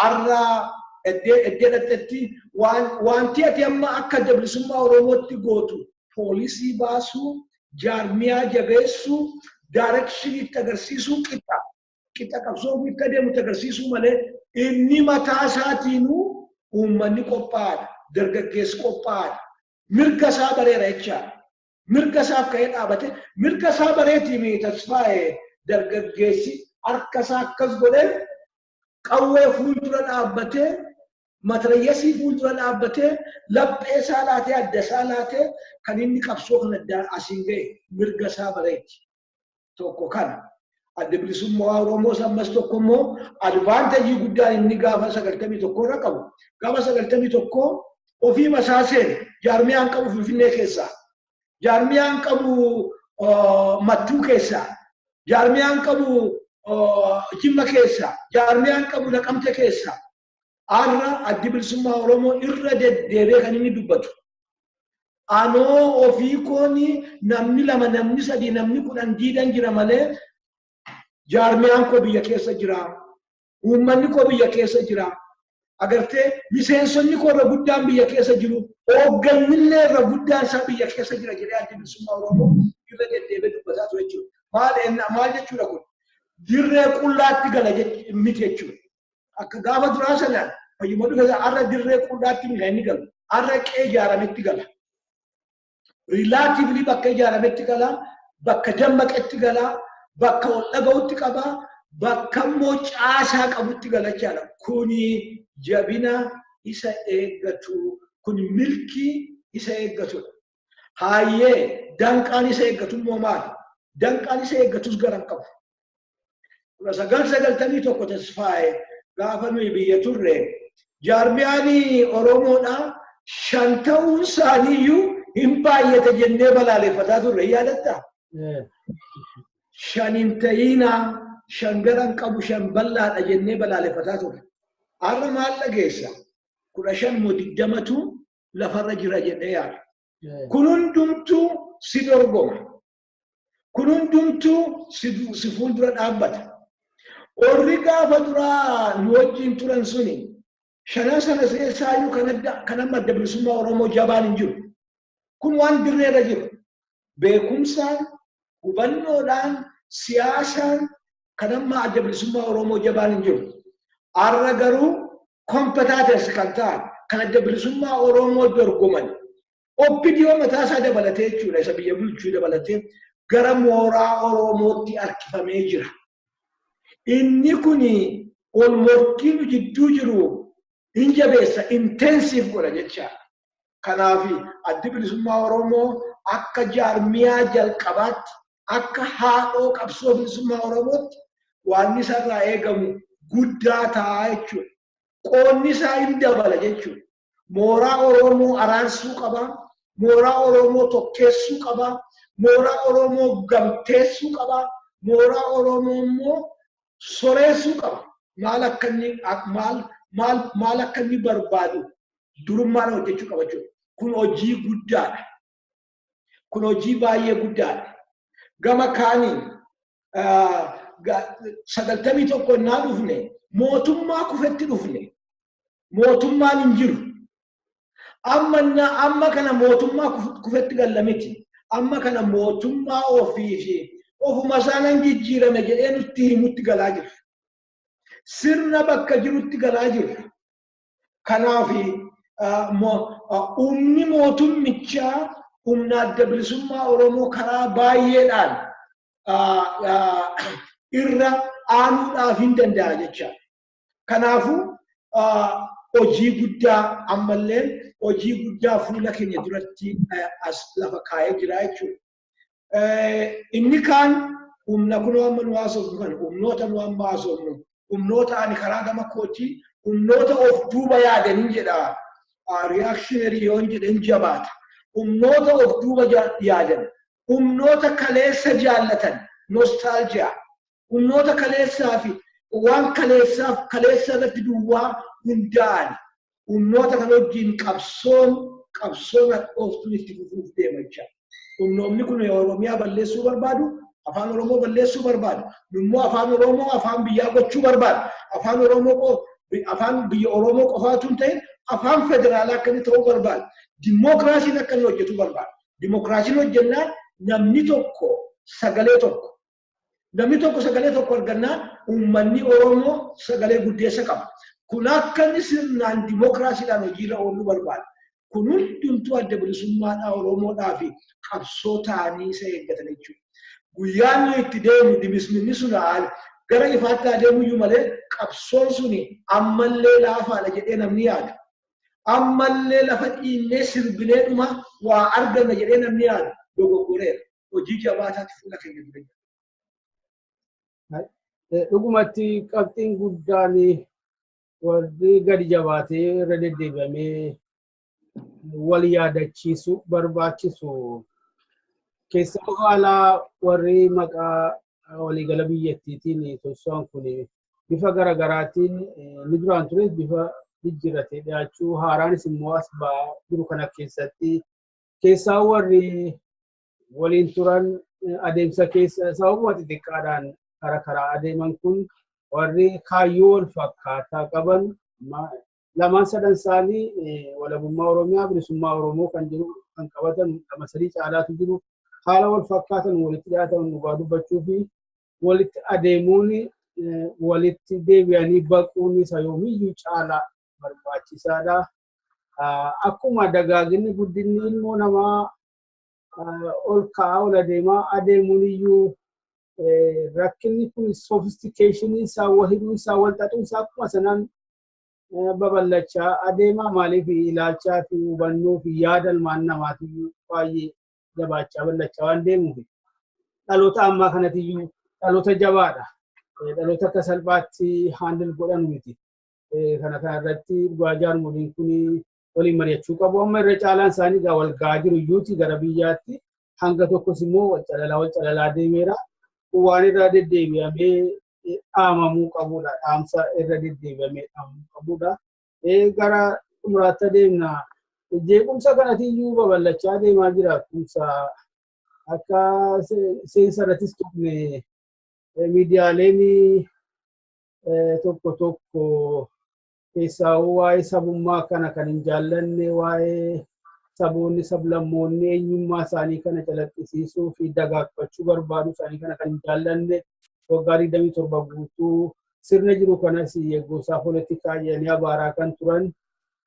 Har'a eddee dhaqxetti wanti ati amma akka Adda Bilisummaa Oromootti gootu poolisii baasuu, jaarmiyaa jabeessuu, direction itti agarsiisuu, qixa. Qixa qabsoon kun itti adeemu itti agarsiisuu malee, inni mataa isaatiinuu uummanni qophaa'aadha. Dargaggeessi qophaa'aadha. Mirga isaa bareera jechaadha. Mirga isaaf ka'ee dhaabate, mirga isaa bareetii Tasfaa'e, dargaggeessi harka isaa akkas godhee qawwee fuuldura dhaabbatee, matarayyasii fuuldura dhaabbatee, laphee isaa laatee, adda isaa laatee kan inni qabsoo kana asiin ga'e mirga isaa bareeti. Tokko kana. Adda Bilisummaa Oromoos ammas tokko immoo advantage guddaan inni gaafa 91 irra qabu. Gaafa 91 ofii masaa seene, jaarmiyaan qabu Finfinnee keessaa. Jaarmiyaan qabu Mattuu keessaa. Jaarmiyaan qabu Jimma keessaa. Jaarmiyaan qabu Naqamte keessaa. Har'a Addi Bilisummaa Oromoo irra deddeebi'ee kan inni dubbatu. Anoo ofii kooni namni lama, namni sadii, namni 10 diidan jira malee jaarmiyaan koo biyya keessa jira. Uummanni koo biyya keessa jira. Agartee, miseensonni koo irra guddaan biyya keessa jiru, hooggannillee irra guddaan isaa biyya keessa jira jedhee Addi Bilisummaa Oromoo irra deddeebi'ee dubbataa ture jechuudha. Maal maal jechuudha kun? Dirree qullaatti gala miti jechuudha. Akka gaafa duraa sana fayyuma dhufe har'a dirree qullaatti miti kan inni galu. Har'a qe'ee ijaarametti gala. Relatively bakka ijaarametti gala, bakka dammaqetti gala, bakka ol dhaga'utti qaba, bakka immoo caasaa qabutti gala jechaadha. Kuni jabina isa eeggatu, kuni milkii isa eeggatudha. Haayyee, danqaan isa eeggatu immoo maali? Danqaan isa eeggatus garan qabu. 1991, Tasfaa'e, gaafa nuyi biyya turre jaarmiyaan Oromoodha shan ta'uun isaaniiyyuu hin baay'ate jennee balaaleffataa turre, yaadattaa? Shan hin ta'iinaa, shan garan qabu, shan bal'aadha jennee balaaleffataa turre. Har'a maal dhageessa? 15 moo 20tu lafarra jira jedhee yaada. Kun hundumtuu si dorgoma. Kun hundumtuu si fuuldura dhaabbata. Warri gaafa duraa nu wajjin turan suni shanan sana keessaayyuu kan amma Adda Bilisummaa Oromoo jabaan hin jiru. Kun waan dirreerra jiru. Beekumsaan, hubannoodhaan, siyaasaan kan amma Adda Bilisummaa Oromoo jabaan hin jiru. Har'a garuu competitors kan ta'an, kan Adda Bilisummaa Oromoo dorgoman, OPDO mataa isaa dabalatee jechuudha, isa biyya bulchuu dabalatee gara mooraa Oromootti harkifamee jira. Inni kuni ol morkii nu jidduu jiru hin jabeessa, intensive godha jechaadha. Kanaaf Addi Bilisummaa Oromoo akka jaarmiyaa jalqabaatti, akka haadhoo qabsoo bilisummaa Oromootti waan isarraa eegamu guddaa ta'a jechuudha. Qoonni isaa hin dabala jechuudha. Mooraa Oromoo araarsuu qaba. Mooraa Oromoo tokkeessuu qaba. Mooraa Oromoo gamteessuu qaba. Mooraa Oromoo immoo soreessuu qaba. Maal akka inni maal maal maal akka inni barbaadu durummaan hojjechuu qaba jechuudha. Kun hojii guddaadha. Kun hojii baay'ee guddaadha. Gama kaaniin 91 innaa dhufne mootummaa kufetti dhufne. Mootummaan hin jiru. Amma kana mootummaa kufetti galla miti. Amma kana mootummaa ofii fi ofuma isaanan jijjiirame jedhee nutti himutti galaa jirra. Sirna bakka jirutti galaa jirra. Kanaaf humni mootummichaa humna Adda Bilisummaa Oromoo karaa baay'eedhaan irra aanuudhaaf hin danda'a jecha. Kanaafuu hojii guddaa, ammallee hojii guddaa fuula keenya duratti as lafa kaa'ee jira jechuudha. Inni kaan humna kunoo amma nu haasofnu kana, humnoota nu amma haasofnu, humnoota ani karaa gama kootii humnoota of duuba yaadanii jedha, reactionary yoon jedhan jabaata. Humnoota of duuba yaadan, humnoota kaleessa jaallatan, nostalgia, humnoota kaleessaa fi waan kaleessaaf kaleessa irratti duwwaa hundaa'an, humnoota kan wajjin qabsoon hadhooftuun itti fufuuf deema jechaadha. Humnoonni kun Oromiyaa balleessuu barbaadu, afaan Oromoo balleessuu barbaadu. Immoo afaan Oromoo afaan biyyaa gochuu barbaadu. Afaan Oromoo afaan biyya Oromoo qofaatu hin ta'in, afaan federaalaa akka inni ta'uu barbaadu. Dimookiraasiin akka inni hojjetu barbaadu. Dimookiraasiin hojjennaan namni tokko sagalee tokko. Namni tokko sagalee tokko argannaan uummanni Oromoo sagalee guddeessa qaba. Kun akka inni sirnaan dimookiraasiidhaan hojiirra ooluu barbaada. Kun hundumtuu Adda Bilisummaadhaa Oromoodhaa fi qabsoo ta'anii isa eeggatan jechuudha. Guyyaan nuyi itti deemu dimisminni sun gara ifaatti adeemuyyuu malee qabsoon suni ammallee laafaadha jedhee namni yaadu. Ammallee lafa dhiinnee sirbinee dhuma waa arganna jedhee namni yaadu dogoggoreera. Hojii jabaataatti fuula keenya dura jira. Dhugumatti qabxiin guddaan warri gadi jabaatee irra deddeebi'amee wal yaadachiisu barbaachisu, keessattuu haala warri maqaa waliigala biyyattiitiin socho'an kun bifa garaagaraatiin ni duraan ture bifa jijjiirratee dhiyaachuu, haaraanis immoo as ba'aa jiru kana keessatti, keessaa warri waliin turan adeemsa keessa sababuma xixiqqaadhaan karaa karaa adeeman kun, warri kaayyoo wal fakkaataa qaban Lamaan sadan isaanii walabummaa Oromiyaa, bilisummaa Oromoo kan jiru kan qabatan lama sadii caalaatu jiru. Haala wal fakkaatan walitti dhiyaatan dhugaa dubbachuu fi walitti adeemuun walitti deebi'anii baquun isa yoomiyyuu caalaa barbaachisaadha. Akkuma dagaaginni guddinni ilmoo namaa ol ka'aa ol adeemaa adeemuun iyyuu, rakkinni kun sophistication isaa, wal hidhuu isaa, wal xaxuu isaa akkuma sanaan babal'achaa adeemaa. Maaliif ilaalchaa fi hubannoo fi yaada ilmaan namaatiyyuu baay'ee jabaachaa bal'achaa waan deemuuf, dhaloota ammaa kanatiyyuu dhaloota jabaadha. Dhaloota akka salphaatti handle godhanu miti. Kana kanarratti dhugaa jaarmoliin kun waliin mari'achuu qabu. Amma irra caalaan isaanii egaa wal ga'aa jiru iyyuuti gara biyyaatti. Hanga tokkos immoo wal calalaa wal calalaa deemeera. Waan irra deddeebi'amee dhaamamuu qabudha. Dhaamsa irra deddeebi'amee dhaamamuu qabudha. Gara xumuraatti adeemna. Jeequmsa kanatiyyuu babal'achaa deemaa jira. Kumsa akka seensa irrattis tuqne, miidiyaaleen tokko tokko keessaa waa'ee sabummaa kana kan hin jaallanne, waa'ee saboonni sablammoonni eenyummaa isaanii kana calaqqisiisuu fi dagaagfachuu barbaadu isaanii kana kan hin jaallanne, waggaa 27 guutuu sirna jiru kanas gosaa poolitikaa jedhanii abaaraa kan turan,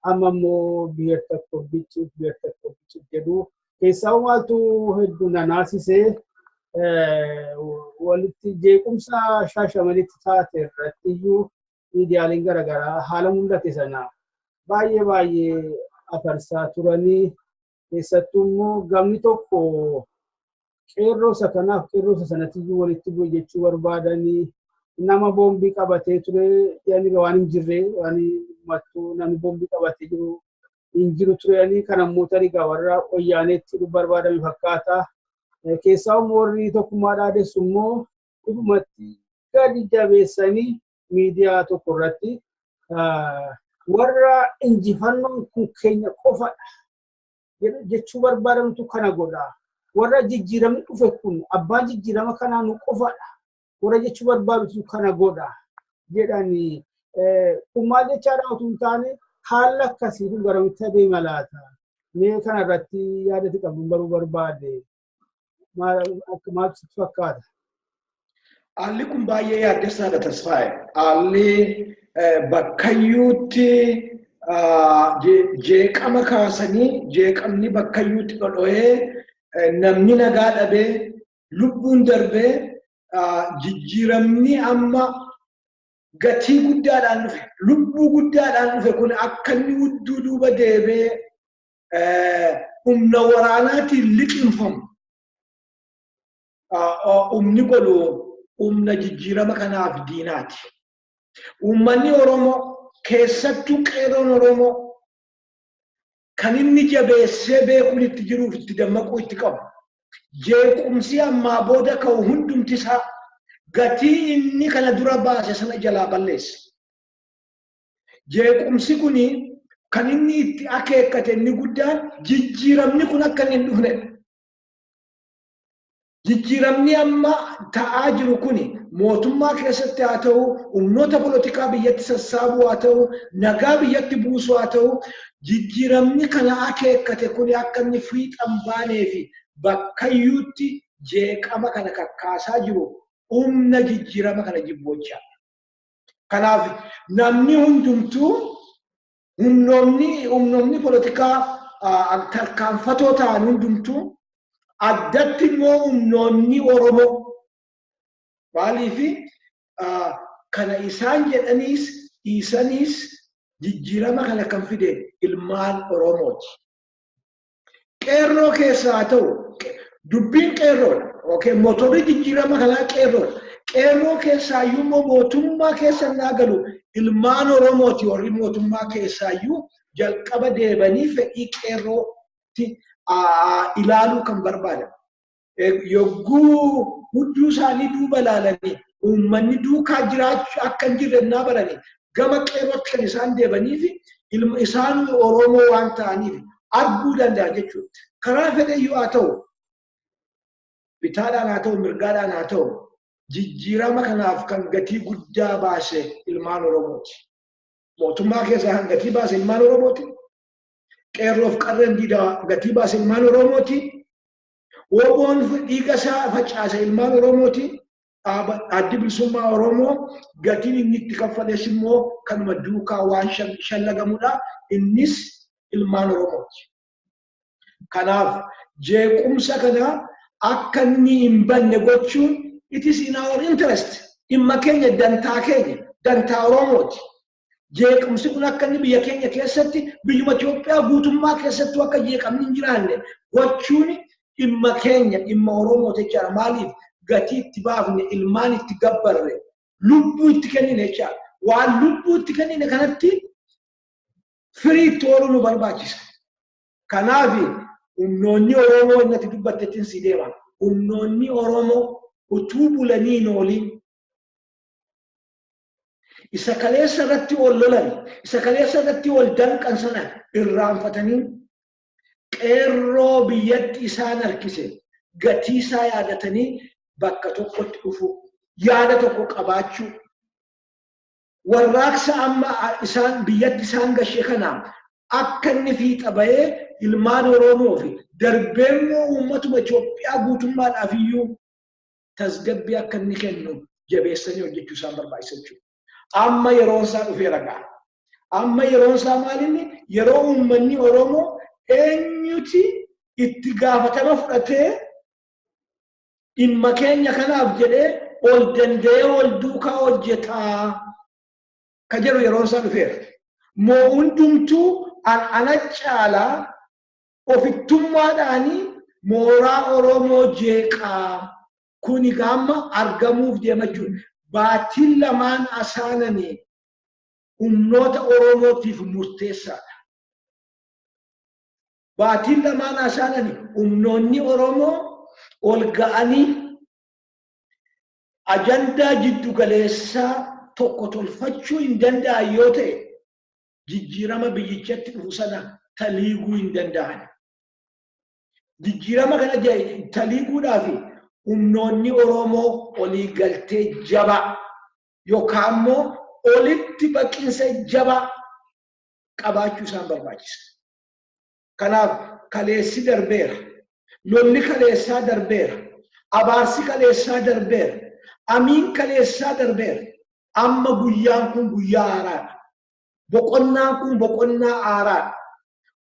amma immoo ብሔር ተኮር ግጭት ብሔር ተኮር ግጭት jedhu. Keessaa maaltu hedduu nanaasisee, walitti jeequmsa Shaashamanitti taate irratti iyyuu miidiyaaleen garaagaraa haala mul'ate sana baay'ee baay'ee afarsaa turanii, keessattuu immoo gamni tokko qeerroo isa kanaaf qeerroo isa sanatti iyyuu walitti bu'e jechuu barbaadanii, nama boombii qabatee ture jedhanii, waan hin jirre, waan uummattuu namni boombii qabatee jiru hin jiru turanii, kan ammoo tarii warra wayyaaneetti barbaadame fakkaata. Keessaa immoo warri tokkummaa dhaadessu immoo dhugumatti gadi jabeessanii miidiyaa tokko irratti warra injifannoon kun keenya qofadha jechuu barbaadamtu kana godha. Warra jijjiiramni dhufe kun abbaan jijjiirama kanaa nu qofadha. Warra jechuu barbaadutu kana godha jedhanii, kun maal jechaadha utuu hin taane, haalli akkasii kun garamitti adeema laata? Mee kana irratti yaadati qabdu baruu barbaade. Maal sitti fakkaata? Haalli kun baay'ee yaaddessaadha, Tasfaa'e. Haalli bakkayyuutti jeeqama kaasanii, jeeqamni bakkayyuutti dhodho'ee, namni nagaa dhabee, lubbuun darbee, jijjiiramni amma gatii guddaadhaan dhufe, lubbuu guddaadhaan dhufe kun akka inni hudduu duuba deebee humna waraanaatiin liqinfamu humni godhu humna jijjiirama kanaaf diinaati. Uummanni Oromoo, keessattuu qeerroon Oromoo, kan inni jabeessee beekuun itti jiruuf itti dammaquu itti qabu. Jeequmsi ammaa booda ka'u hundumti isaa gatii inni kana dura baase sana jalaa balleessa. Jeequmsi kuni kan inni itti akeekkate inni guddaan jijjiiramni kun akka inni hin dhufnedha. Jijjiiramni amma ta'aa jiru kuni mootummaa keessatti haa ta'u, humnoota polotikaa biyyatti sassaabuu haa ta'u, nagaa biyyatti buusuu haa ta'u, jijjiiramni kana akeekkate kuni akka inni fiixan baanee fi bakkayyuutti jeeqama kana kakkaasaa jiru humna jijjiirama kana jibbochaa. Kanaaf namni hundumtuu humnoonni polotikaa tarkaanfatoo ta'an hundumtuu, addatti immoo humnoonni Oromoo, maaliifi kana isaan jedhaniis dhiisaniis jijjiirama kana kan fide ilmaan Oromooti. Qeerroo keessaa haa ta'u, dubbiin qeerroodha. Okay, motorri jijjiirama kanaa qeerroodha. Qeerroo keessaayyuu immoo mootummaa keessa naa galu ilmaan Oromooti, warri mootummaa keessaayyuu jalqaba deebanii fedhii qeerrootti ilaaluu kan barbaadan. Yogguu hudduu isaanii duuba ilaalanii uummanni duukaa jiraachuu akka hin jirre naa baranii, gama qeerrootti kan isaan deebanii fi isaan Oromoo waan ta'aniif arguu danda'a jechuudha. Karaa fedheyyuu haa ta'u, bitaadhaan haa ta'u, mirgaadhaan haa ta'u, jijjiirama kanaaf kan gatii guddaa baase ilmaan Oromooti. Mootummaa keessaa kan gatii baase ilmaan Oromooti. Qeerroof qarreen diidaa gatii baase ilmaan Oromooti. WBOn dhiiga isaa facaase ilmaan Oromooti. Addi Bilisummaa Oromoo gatiin inni itti kaffales immoo kanuma duukaa waan shallagamudha. Innis ilmaan Oromooti. Kanaaf jeequmsa kana akka inni hin banne gochuun it is in our interest. Dhimma keenya, dantaa keenya, dantaa Oromooti. Jeequmsi kun akka inni biyya keenya keessatti, biyyuma Itoophiyaa guutummaa keessattuu akka jeeqamni hin jiraanne gochuun dhimma keenya, dhimma Oromooti jechaadha. Maaliif? Gatii itti baafne, ilmaan itti gabbarre, lubbuu itti kennine jechaadha. Waan lubbuu itti kennine kanatti firii itti ooluu nu barbaachisa. Kanaaf humnoonni Oromoo inni ati dubbattettiin si deema. Humnoonni Oromoo utuu bulanii hin ooliin isa kaleessa irratti ol lolan, isa kaleessa irratti ol danqan sana irraanfatanii, qeerroo biyyatti isaan harkise gatii isaa yaadatanii bakka tokkotti dhufu, yaada tokko qabaachuu, warraaqsa amma isaan biyyatti isaan gashe kana akka inni fiixa bahee ilmaan Oromoo fi darbee immoo uummatuma Itoophiyaa guutummaadhaaf iyyuu tasgabbii akka inni kennu jabeessanii hojjechuu isaan barbaachisa jechuudha. Amma yeroon isaa dhufeera ga'a. Amma yeroon isaa maalinni yeroo uummanni Oromoo eenyuti itti gaafatama fudhatee dhimma keenya kanaaf jedhee ol danda'ee ol duukaa hojjetaa ka jedhu yeroon isaa dhufeera. Moo hundumtuu ana caalaa ofittummaadhaanii mooraa Oromoo jeeqaa? Kuni gaamma argamuuf deema jechuudha. Baatiin lamaan asaananii humnoota Oromootiif murteessaadha. Baatiin lamaan asaananii humnoonni Oromoo ol ga'anii ajandaa jiddu galeessaa tokko tolfachuu hin danda'an yoo ta'e, jijjiirama biyyichatti dhufu sana taliiguu hin danda'an. Jijjiirama kana taliiguudhaaf humnoonni Oromoo olii galtee jabaa yookaan immoo olitti baqiinsa jabaa qabaachuu isaan barbaachisa. Kanaaf kaleessi darbeera. Lolli kaleessaa darbeera. Abaarsi kaleessaa darbeera. Amiin kaleessaa darbeera. Amma guyyaan kun guyyaa haaraadha. Boqonnaan kun boqonnaa haaraadha.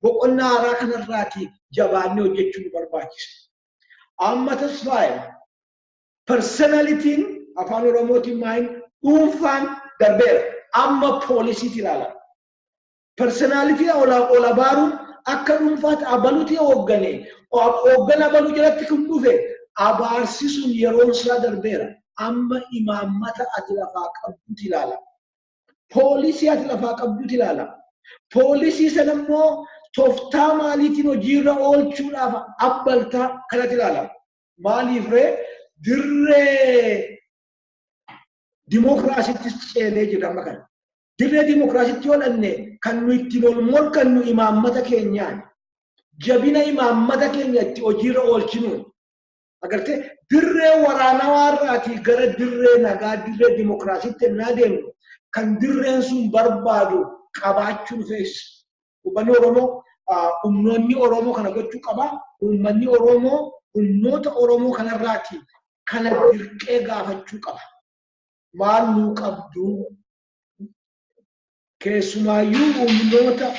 Boqonnaa haaraa kanarraati jabaannee hojjechuu nu barbaachisa. Amma Tasfaa'e, personalityn, afaan Oromootiin maayin, dhuunfaan darbeera. Amma policyti ilaala. Personality ol abaaruun akka dhuunfaatti abaluuti hooggane, hooggana abaluu jalatti kun dhufe, abaarsi sun yeroon isaa darbeera. Amma imaammata ati lafaa qabduuti ilaala. Policy ati lafaa qabduuti ilaala. Policy sana immoo tooftaa maaliitiin hojiirra oolchuudhaaf abbaltaa kanatti ilaala. Maaliif ree? Dirree dimookiraasiitti ceenee jira amma kana. Dirree dimookiraasiitti yoo dhanne, kan nu ittiin ol morkannu imaammata keenyaan, jabina imaammata keenya itti hojiirra oolchinuun. Agartee, dirree waraanawaarraatii gara dirree nagaa, dirree dimookiraasiitti ennaa deemnu, kan dirreen sun barbaadu qabaachuu dhufeessa. Uummanni Oromoo, humnoonni Oromoo kana gochuu qaba. Uummanni Oromoo humnoota Oromoo kanarraati kana dirqee gaafachuu qaba. Maal nuu qabdu? Keessumaayyuu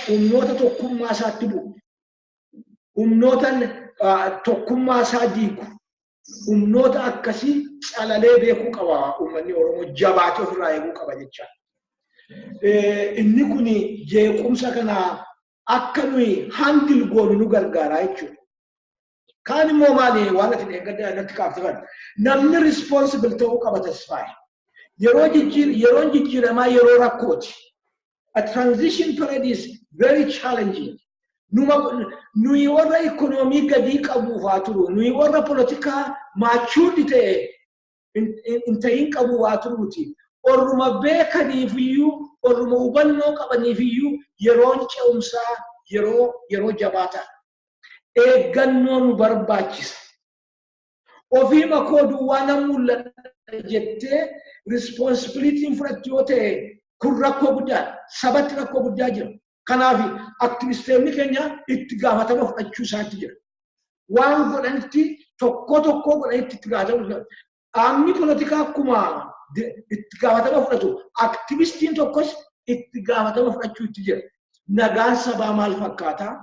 humnoota tokkummaa isaatti bu'u. Humnoota tokkummaa isaa diigu. Humnoota akkasii calalee beekuu qaba, uummanni Oromoo jabaatee ofirraa eeguu qaba jechaadha. Inni kun jeequmsa kana akka nuyi handle goonu nu gargaara jechuudha. Kaan immoo maali, waan ati dheengadda irratti kaafte, namni responsible ta'uu qaba, Tasfaa'e. Yeroon jijjiiramaa yeroo rakkooti. A transition period is very challenging. Nuyi warra ikonoomii gadii qabuuf haa turu, nuyi warra polotikaa matured ta'e hin ta'in qabu haa turuuti. Orruma beekaniifiyyuu, orruma hubannoo qabaniifiyyuu yeroon ce'umsaa yeroo jabaa ta'a. Eeggannoo nu barbaachisa. Ofii makoo duwwaa nan mul'adha jettee responsibilityn fudhattu yoo ta'e Kun rakkoo guddaadha. Sabatti rakkoo guddaa jira. Kanaaf aktivistoonni keenya itti gaafatama fudhachuu isaatti jira. Waan godhanitti, tokko tokko godhanitti itti gaafatama. Qaamni poolitikaa akkuma itti gaafatama fudhatu, aktivistiin tokkos itti gaafatama fudhachuu itti jira. Nagaan sabaa maal fakkaataa?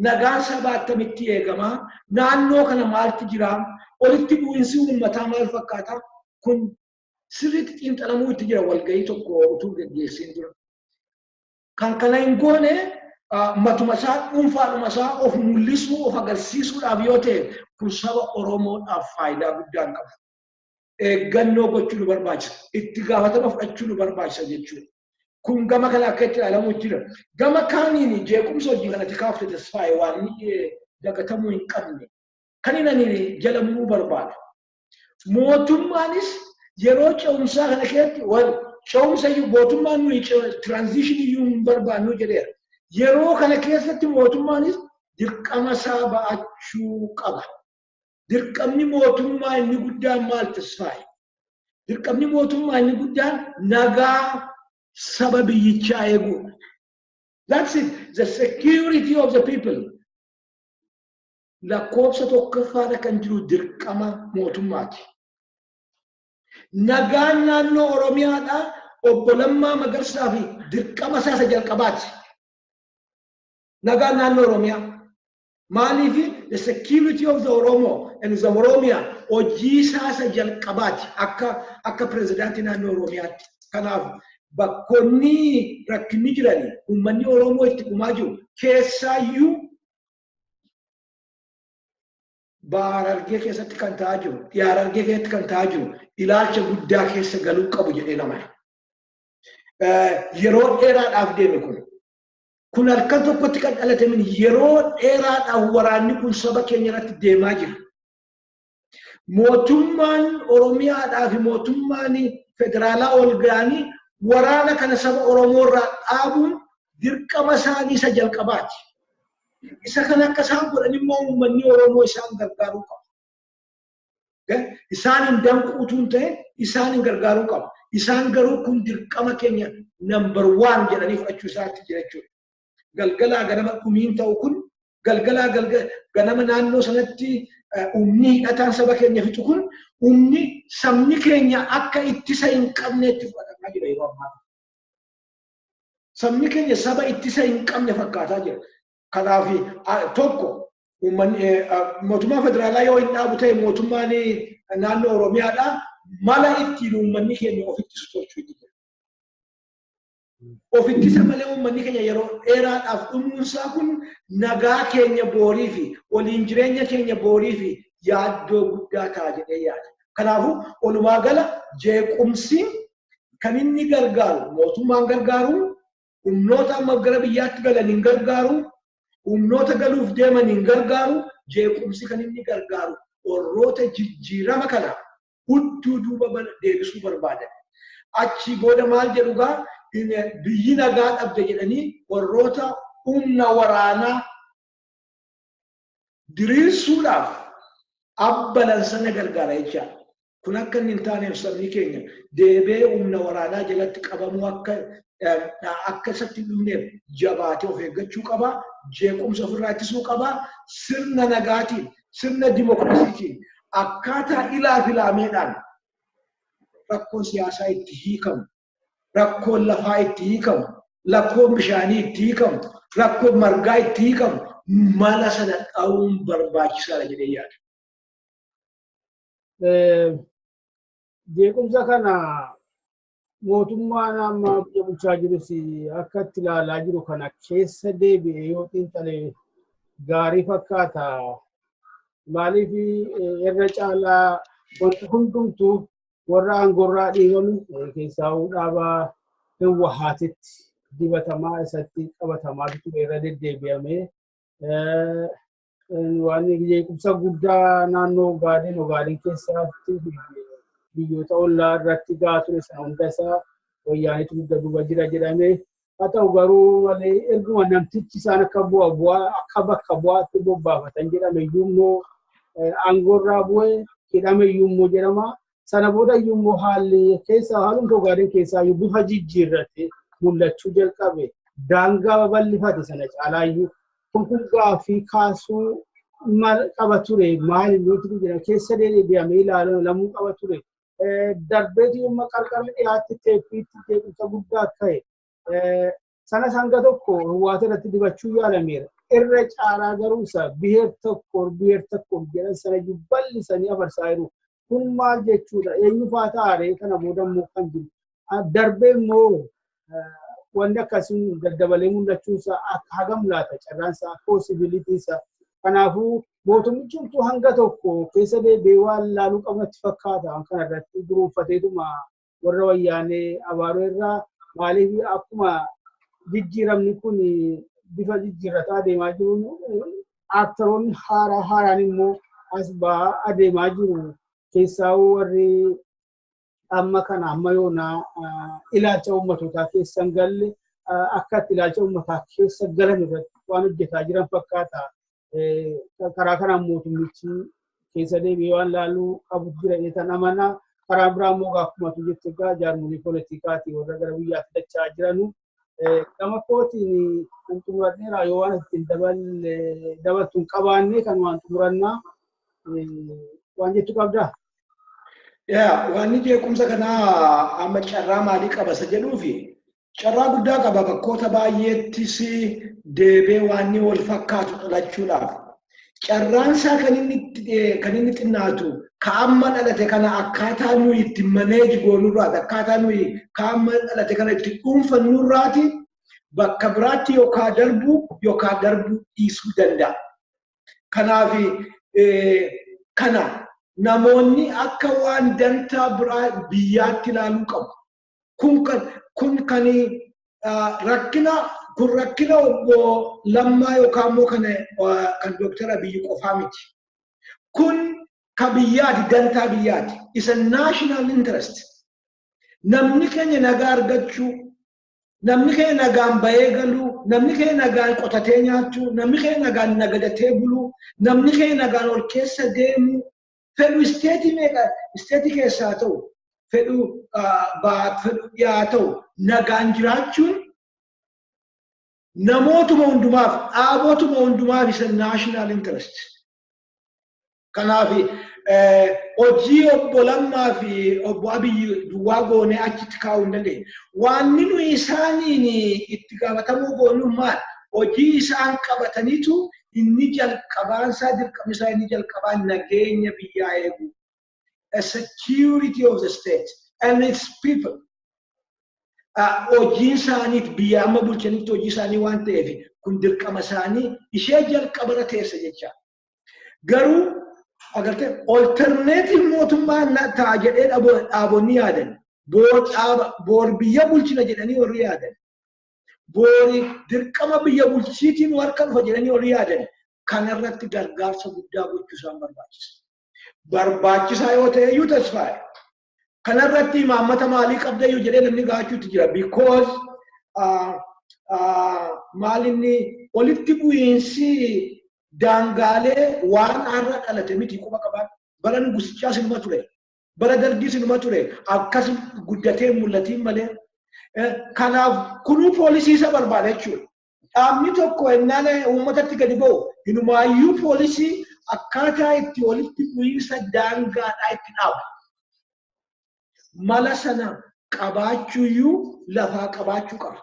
Nagaan sabaa akkamitti eegamaa? Naannoo kana maaltu jira? Walitti bu'iinsi uummataa maal fakkaataa? Kun sirriitti xiinxalamuu itti jira walgahii tokko utuu geggeessiin dura. Kan kana hin goone matuma isaa dhuunfaadhuma isaa of mul'isuu, of agarsiisuudhaaf yoo ta'e, kun saba Oromoodhaaf faayidaa guddaa hin qabu. Eeggannoo gochuu nu barbaachisa. Itti gaafatama fudhachuu nu barbaachisa jechuudha. Kun gama kana akka itti ilaalamu jira. Gama kaaniin jeequmsa hojii kanatti kaafte, Tasfaa'e, waan dagatamuu hin qabne. Kan inni ani jala muruu barbaadu. Mootummaanis yeroo ce'umsaa kana keessatti, wal ce'umsa iyyuu mootummaan nuyi transition iyyuu hin barbaannu jedheera. Yeroo kana keessatti mootummaanis dirqama isaa ba'achuu qaba. Dirqamni mootummaa inni guddaan maal, Tasfaa'e? Dirqamni mootummaa inni guddaan nagaa saba biyyichaa eeguudha. That's it. The security of the people. Lakkoofsa tokkoffaadha kan jiru dirqama mootummaati. Nagaan naannoo Oromiyaadhaa obbo Lammaa Magarsaa fi dirqama isaa isa jalqabaati. Nagaan naannoo Oromiyaa. Maaliif? The security of the Oromo and the Oromia hojii isaa isa jalqabaati akka pirezidaantii naannoo Oromiyaatti. Kanaaf bakkoonni rakkinni jirani, uummanni Oromoo itti dhumaa jiru, keessaayyuu Baha Harargee keessatti kan ta'aa jiru, Dhiha Harargee keessatti kan ta'aa jiru, ilaalcha guddaa keessa galuu qabu jedhee nama. Yeroo dheeraadhaaf deeme kun. Kun halkan tokkotti kan dhalate miti, yeroo dheeraadhaaf waraanni kun saba keenya irratti deemaa jira. Mootummaan Oromiyaadhaa fi mootummaan federaalaa ol ga'anii waraana kana saba Oromoo irraa dhaabuun dirqama isaanii isa jalqabaati. Isa kana akka isaan godhan immoo uummanni Oromoo isaan gargaaruu qaba. Isaan hin danquu utuu hin ta'in, isaan hin gargaaruu qaba. Isaan garuu kun dirqama keenya number one jedhanii fudhachuu isaatti jira jechuudha. Galgalaa ganama dhumiin ta'u kun, galgalaa ganama naannoo sanatti humni hidhataan saba keenya fixu kun, humni sabni keenya akka ittisa hin qabneetti fudhatamaa jira yeroo ammaa. Sabni keenya saba ittisa hin qabne fakkaataa jira. Kanaaf tokko uummanni mootummaa federaalaa yoo hin dhaabu ta'e, mootummaan naannoo Oromiyaadhaa mala ittiin uummanni keenya of ittisu tolchuu jira. Of ittisa malee uummanni keenya yeroo dheeraadhaaf dhumuunsaa kun nagaa keenya boorii fi waliin jireenya keenya boorii fi yaaddoo guddaa ta'a jedhee yaada. Kanaafuu walumaa gala jeequmsi kan inni gargaaru mootummaan gargaaru, humnoota amma gara biyyaatti galan hin gargaaru, humnoota galuuf deeman hin gargaaru. Jeequmsi kan inni gargaaru warroota jijjiirama kana hudduu duuba deebisuu barbaadan. Achi booda maal jedhu gaa, biyyi nagaa dhabde jedhanii warroota humna waraanaa diriirsuudhaaf abbalan sana gargaara jechaadha. Kun akka inni hin taaneef sabni keenya deebee humna waraanaa jalatti qabamuu akka isatti hin dhumneef jabaatee of eeggachuu qaba. Jeequmsa ofirraa ittisuu qaba. Sirna nagaatiin, sirna dimokiraasiitiin, akkaataa ilaa filaameedhaan rakkoon siyaasaa itti hiikamu, rakkoon lafaa itti hiikamu, rakkoon bishaanii itti hiikamu, rakkoon margaa itti hiikamu mala sana dha'uun barbaachisaadha jedhee yaada. Jeequmsa kana mootummaan amma biyya bulchaa jirus akka itti ilaalaa jiru kana keessa deebi'e yoo xiinxale gaarii fakkaata. Maaliif, irra caalaa wanti hundumtuu warra aangorraa dhiibame keessaa dhaaba Hiwwahaatitti dibatamaa, isatti qabatamaa ture irra deddeebi'amee. Waan jeequmsa guddaa naannoo Ogaadeen keessatti biyyoota ollaa irratti gahaa ture sana hunda isaa wayyaanitu dugda duuba jira jedhamee, haa ta'u garuu malee erguma namtichi isaan akka bu'a bu'aa akka bakka bu'aatti bobbaafatan jedhame iyyuu immoo aangoorraa bu'ee hidhame iyyuu immoo jedhama. Sana booda iyyuu immoo haalli keessa haalumti Ogaadeen keessaa iyyuu bifa jijjiirrate. Mul'achuu jalqabe, daangaa babal'ifate sana caalaayyuu kun gaaffii kaasuu maal qaba ture? Maali nuti jira keessa deebi'amee ilaalamuu qaba ture. Darbeetu yommuu qarqara dhiyaatti teeppiitti jeequmsa guddaa ka'e. Sanas hanga tokko hawaasa irratti dibachuu yaalameera. Irra caalaa garuu isa biheer tokko biheer tokko jedhan sana bal'isanii afarsaa jiru. Kun maal jechuudha? Eenyu faa taaree kana booda immoo kan jiru? Darbee immoo wanni akkasiin daddabalee mul'achuunsaa akka hagam laata carraansaa, possibility isaa? Kanaafuu mootummichi utuu hanga tokko keessa deebi'ee waan laaluu qabu natti fakkaata. Waan kana irratti guruunfateetuma warra wayyaanee abaaroo irraa, maaliif akkuma jijjiiramni kun bifa jijjiirrataa adeemaa jiruun aaktaroonni haaraa haaraan immoo as ba'aa adeemaa jiru. Keessaa warri amma kana amma yoonaa ilaalcha uummatootaa keessa hin galle akka itti ilaalcha uummataa keessa galan irratti waan hojjetaa jiran fakkaata. Karaa kanaan mootummichi keessa deebi'ee waan laaluu qabu jira jedhan amana. Karaa biraa immoo akkuma jette egaa jaarmolii poolitikaati warra gara biyyaatti dachaa jiranu. Gama kootiin kan xumuradheera. Yoo waan ittiin dabaltu hin qabaanne kan waan xumurannaa waan jettu qabdaa? Yaa, wanni jeequmsa kanaa amma carraa maalii qaba isa jedhuufi, carraa guddaa qaba bakkoota baay'eettis deebee waan wal fakkaatu dhalachuudhaaf. Carraan isaa kan inni xinnaatu ka amma dhalate kana akkaataa nuyi itti manage goonurraati, akkaataa nuyi ka amma dhalate kana itti dhuunfannurraati bakka biraatti yookaan darbu yookaan darbuu dhiisuu danda'a. Kanaaf kana namoonni akka waan dantaa biraa biyyaatti ilaaluu qabu. Kun kan rakkina kun rakkina obbo Lammaa yookaan immoo kan Dooktar Abiyyi qofaa miti. Kun ka biyyaati, dantaa biyyaati. Isa national interest. Namni keenya nagaa argachuu, namni keenya nagaan bahee galuu, namni keenya nagaan qotatee nyaachuu, namni keenya nagaan nagadatee buluu, namni keenya nagaan ol keessa deemuu, fedhu state meeqa state keessaa ta'u, fedhu baat fedhu dhiyaa ta'u, nagaan jiraachuun namootuma hundumaaf, dhaabotuma hundumaaf isa national interest. Kanaaf hojii obbo Lammaa fi obbo Abiyyi duwwaa goonee achitti kaa'uu hin dandeenye. Waanni nuyi isaaniin itti gaafatamuu goonu maal? Hojii isaan qabataniitu inni jalqabaansaa, dirqamni isaa inni jalqabaan nageenya biyyaa eegu. A security of the state and its people. Hojiin isaaniif biyya amma bulchanitti hojii isaanii waan ta'eef kun dirqama isaanii ishee jalqabarra teessa jecha. Garuu agartee alternative mootummaa ta'a jedhee dhaabonni yaadan. Boor biyya bulchina jedhanii warri yaadan. Boori dirqama biyya bulchiitiin harka dhufa jedhanii warri yaadan. Kanarratti gargaarsa guddaa gochuu isaan barbaachisa. Barbaachisaa yoo ta'e iyyuu, tasfaa'e. Kanarratti imaammata maalii qabda iyyuu jedhee namni gaachuutti jira. Because maal inni walitti bu'iinsi daangaalee waan har'a dhalate miti, quba qabaa. Bara nugusichaas inuma ture. Bara dargiis inuma ture. Akkas guddatee mul'atiin malee. Kanaaf kunuu policy isa barbaada jechuudha. Dhaabni tokko ennaan uummatatti gadi ba'u inumaayyuu policy akkaataa itti walitti bu'iinsa daangaadhaa itti dhaabu. Mala sana qabaachuuyyuu lafaa qabaachuu qaba.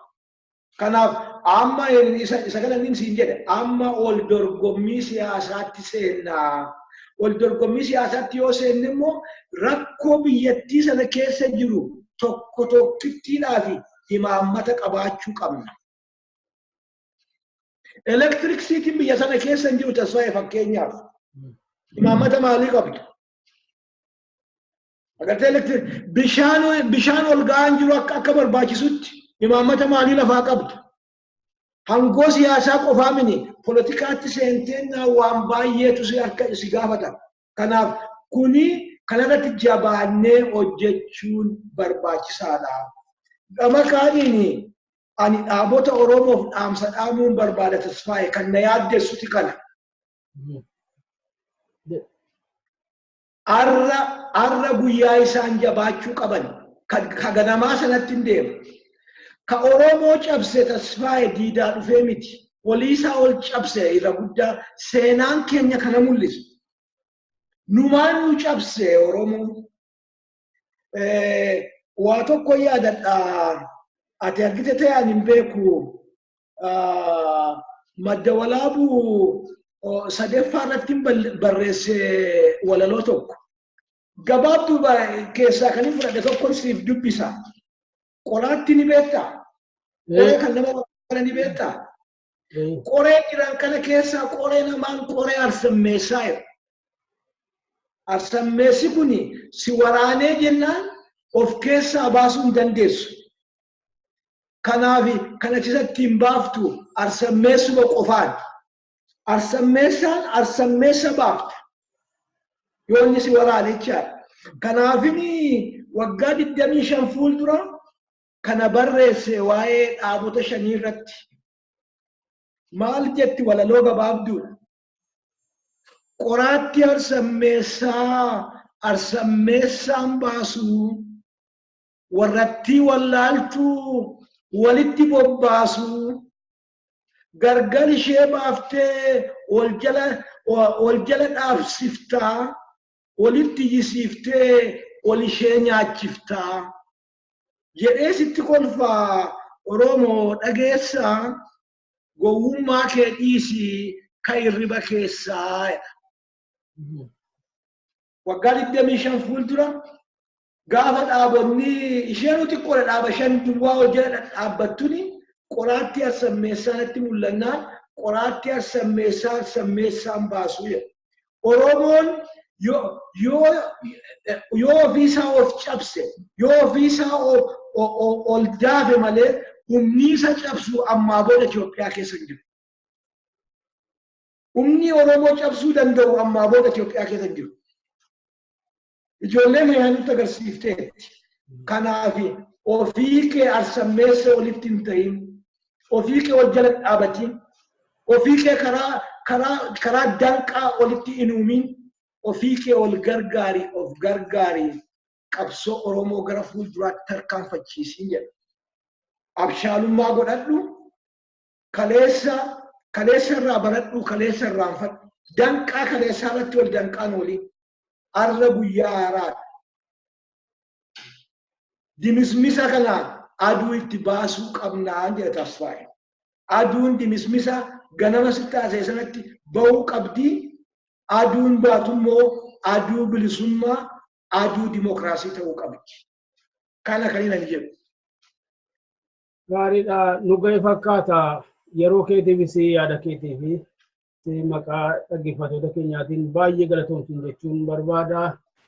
Kanaaf amma isa kana inni siin jedhe, amma ol dorgommii siyaasaatti seennaa. Ol dorgommii siyaasaatti yoo seenne immoo rakkoo biyyattii sana keessa jiru tokko tokkittiidhaa fi imaammata qabaachuu qabna. Elektirikisiitiin biyya sana keessa hin jiru, tasfaa'e, fakkeenyaaf. Imaammata maalii qabda? Agartee, bishaan ol ga'aan jiru akka barbaachisutti imaammata maalii lafaa qabda? Hangoo siyaasaa qofaa mini, poolitikaatti seenteen waan baay'eetu si harka si gaafata. Kanaaf kuni kanarratti jabaannee hojjechuun barbaachisaadha. Gama kaaniin ani dhaabota Oromoof dhaamsa dhaamuun barbaada, tasfaa'e, kan na yaaddessuti kana. Arra guyyaa isaan jabaachuu qaban ka ganamaa sanatti hin deema. Ka Oromoo cabse Tasfaayee diidaa dhufee miti. Oliisaa ol cabse irra guddaa seenaan keenya kana mul'isa. Numaan nu cabse Oromoon. Waa tokko yaadadha. Ati argite ta'e ani hin beeku. Madda Walaabuu sadeeffaa irratti barreesse walaloo tokko. Gabaabduu keessaa kan hin fudhadhe tokko siif dubbisa. Qoraatti ni beektaa? Qoree kan nama kana ni beektaa? Qoree jiran kana keessaa qoree namaan qoree arsammeessaa jira. Arsammeessi kun si waraanee jennaan of keessaa baasuu hin dandeessu. Kanaaf kan achisatti hin baaftu arsammeessuma qofaan. Arsammeessaan arsammeessa baafta. Yoo inni si waraane jechaadha. Kanaafin waggaa 25 fuuldura kana barreesse waa'ee dhaabota shanii irratti. Maal jetti walaloo gabaabduudha. Qoraatti arsammeessaa arsammeessaan baasuu warrattii wallaaltuu walitti bobbaasuu gargar ishee baaftee ol jala dhaabsiftaa walitti yisiiftee ol ishee nyaachiftaa jedhee sitti kolfaa Oromoo dhageessaa gowwummaa kee dhiisii ka hirriba keessaa. Waggaa 25 fuuldura gaafa dhaabonni isheenuu xiqqoodha dhaaba shan duwwaa ol jala dhadhaabbattuni qoraattii arsammeessaa natti mul'annaan qoraattii arsammeessaa arsammeessaan baasuu jedha. Oromoon yoo ofiisaa of cabse yoo ofiisaa ol daafe malee humni isa cabsu ammaa booda Itoophiyaa keessa hin jiru. Humni Oromoo cabsuu danda'u ammaa booda Itoophiyaa keessa hin jiru. Ijoolleen kana nutti agarsiifteetti. Kanaaf ofii kee arsammeessa walitti hin ta'in, ofii kee wal jala dhaabatiin, ofii kee karaa danqaa walitti hin uumin, ofii kee ol gargaari, of gargaari, qabsoo Oromoo gara fuulduraatti tarkaanfachiisiin jedha. Abshaalummaa godhadhu, kaleessa kaleessa irraa baradhu, kaleessa irraanfadhu. Danqaa kaleessaa irratti wal danqaan olii. Arra guyyaa haaraadha. Dimismisa kana aduu itti baasuu qabnaa jedha Tasfaayee. Aduun dimismisa ganama sitti haasa'e sanatti bahuu qabdi. Aduun baatu immoo aduu bilisummaa, aduu dimokiraasii ta'uu qabdi. Kana kan inni jedhu. Gaariidha. Nu ga'e fakkaata. Yeroo keetiifis yaada keetiif maqaa dhaggeeffattoota keenyaatiin baay'ee galatoomsin jechuun barbaada.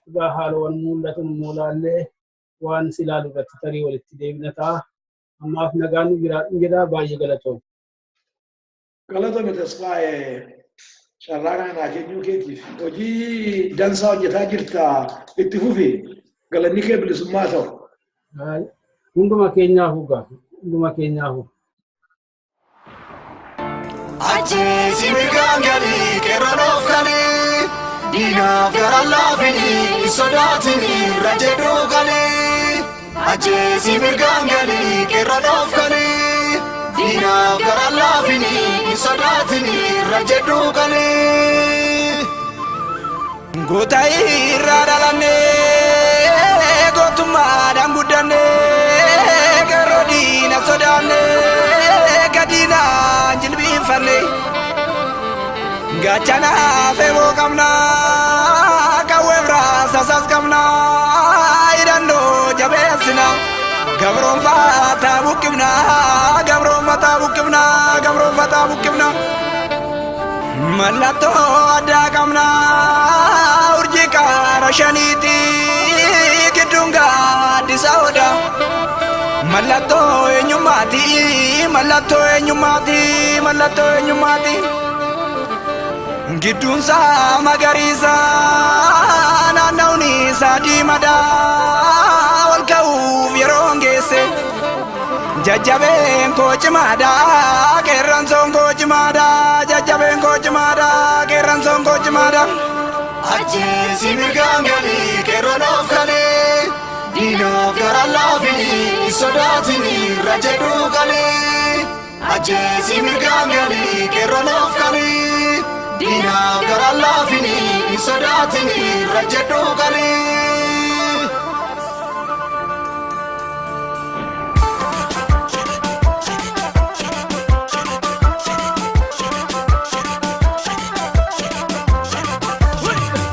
Egaa haalawwan mul'atan immoo ilaallee waan si ilaalu irratti tarii walitti deebina ta'a. Ammaaf nagaan nu jiraadhu jedha baay'ee galatoom. Galatoomi Tasfaayee carraa kana naa kennuu keetiif hojii dansaa hojjetaa jirta itti fufi galanni kee bilisummaa ta'u. Hunduma keenyaafuu gaa hunduma keenyaafuu. Ajjeesi mirgaan galii qeerroon of galii diinaaf gara laafinii hin sodaatini irra jedhuu galii. Ajjeesi mirgaan galii qeerroon of galii diinaaf gara laafinii hin sodaatini irra jedhuu galii. Goota irraa dhalannee gootummaadhaan guddannee qeerroo diina sodaannee gadiinaan jilbiinfanne gaachana feeboo qabna qawweef raasasas qabna hidhannoo jabeessina gabroonfataa buqqifna gabroonfataa buqqifna gabroonfataa buqqifna. Mallattoo addaa qabna urjii qaara shaniiti gidduun gaaddisa odaa. Mallattoo eenyummaati mallattoo eenyummaati mallattoo eenyummaati. Gidduun isaa magariisa naannawni isaa diimadha ol ka'uuf yeroon geesse. Jajjabeen koo cimaadha qeerransoon koo cimaadha jajjabeen koo cimaadha qeerransoon koo cimaadha. Ajjeesi mirgaan galii qeerroon of galii. Diinaaf gara laafinii sodaatinii irra jedhuu galii. Ajjeesii mirgaan galii qeerroon of galii. Diinaaf gara laafinii sodaatinii irra jedhuu galii.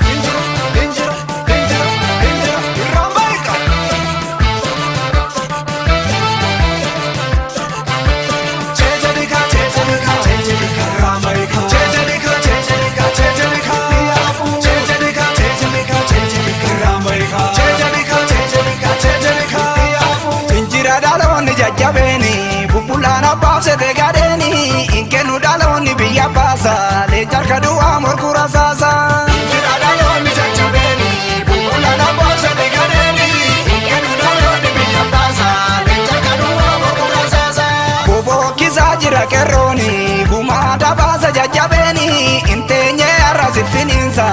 Injira, injira, injira, irraan barika. Chechenika, chechenika, chechenika, Ramarika. Chechenika, chechenika, chechenika, Yafu. Chechenika, chechenika, chechenika, Ramarika. Chechenika, chechenika, chechenika, Yafu. Injira dhaloonni jajjabeeni bubbulaan abbaabsete gadheeni hin kennu dhaloonni biyya baasa leenca harka du'aa morkuu rasaasa. Injira dhaloonni jajjabeeni, bubbulaan abbaabsete gadheeni, hin kennu dhaloonni biyya baasa, leenca kaduwaa morkuu rasaasa. Bobokkisaa jira qeerrooni gumaa dabaasa jajjabeeni hin teenye har'a siffiniinsa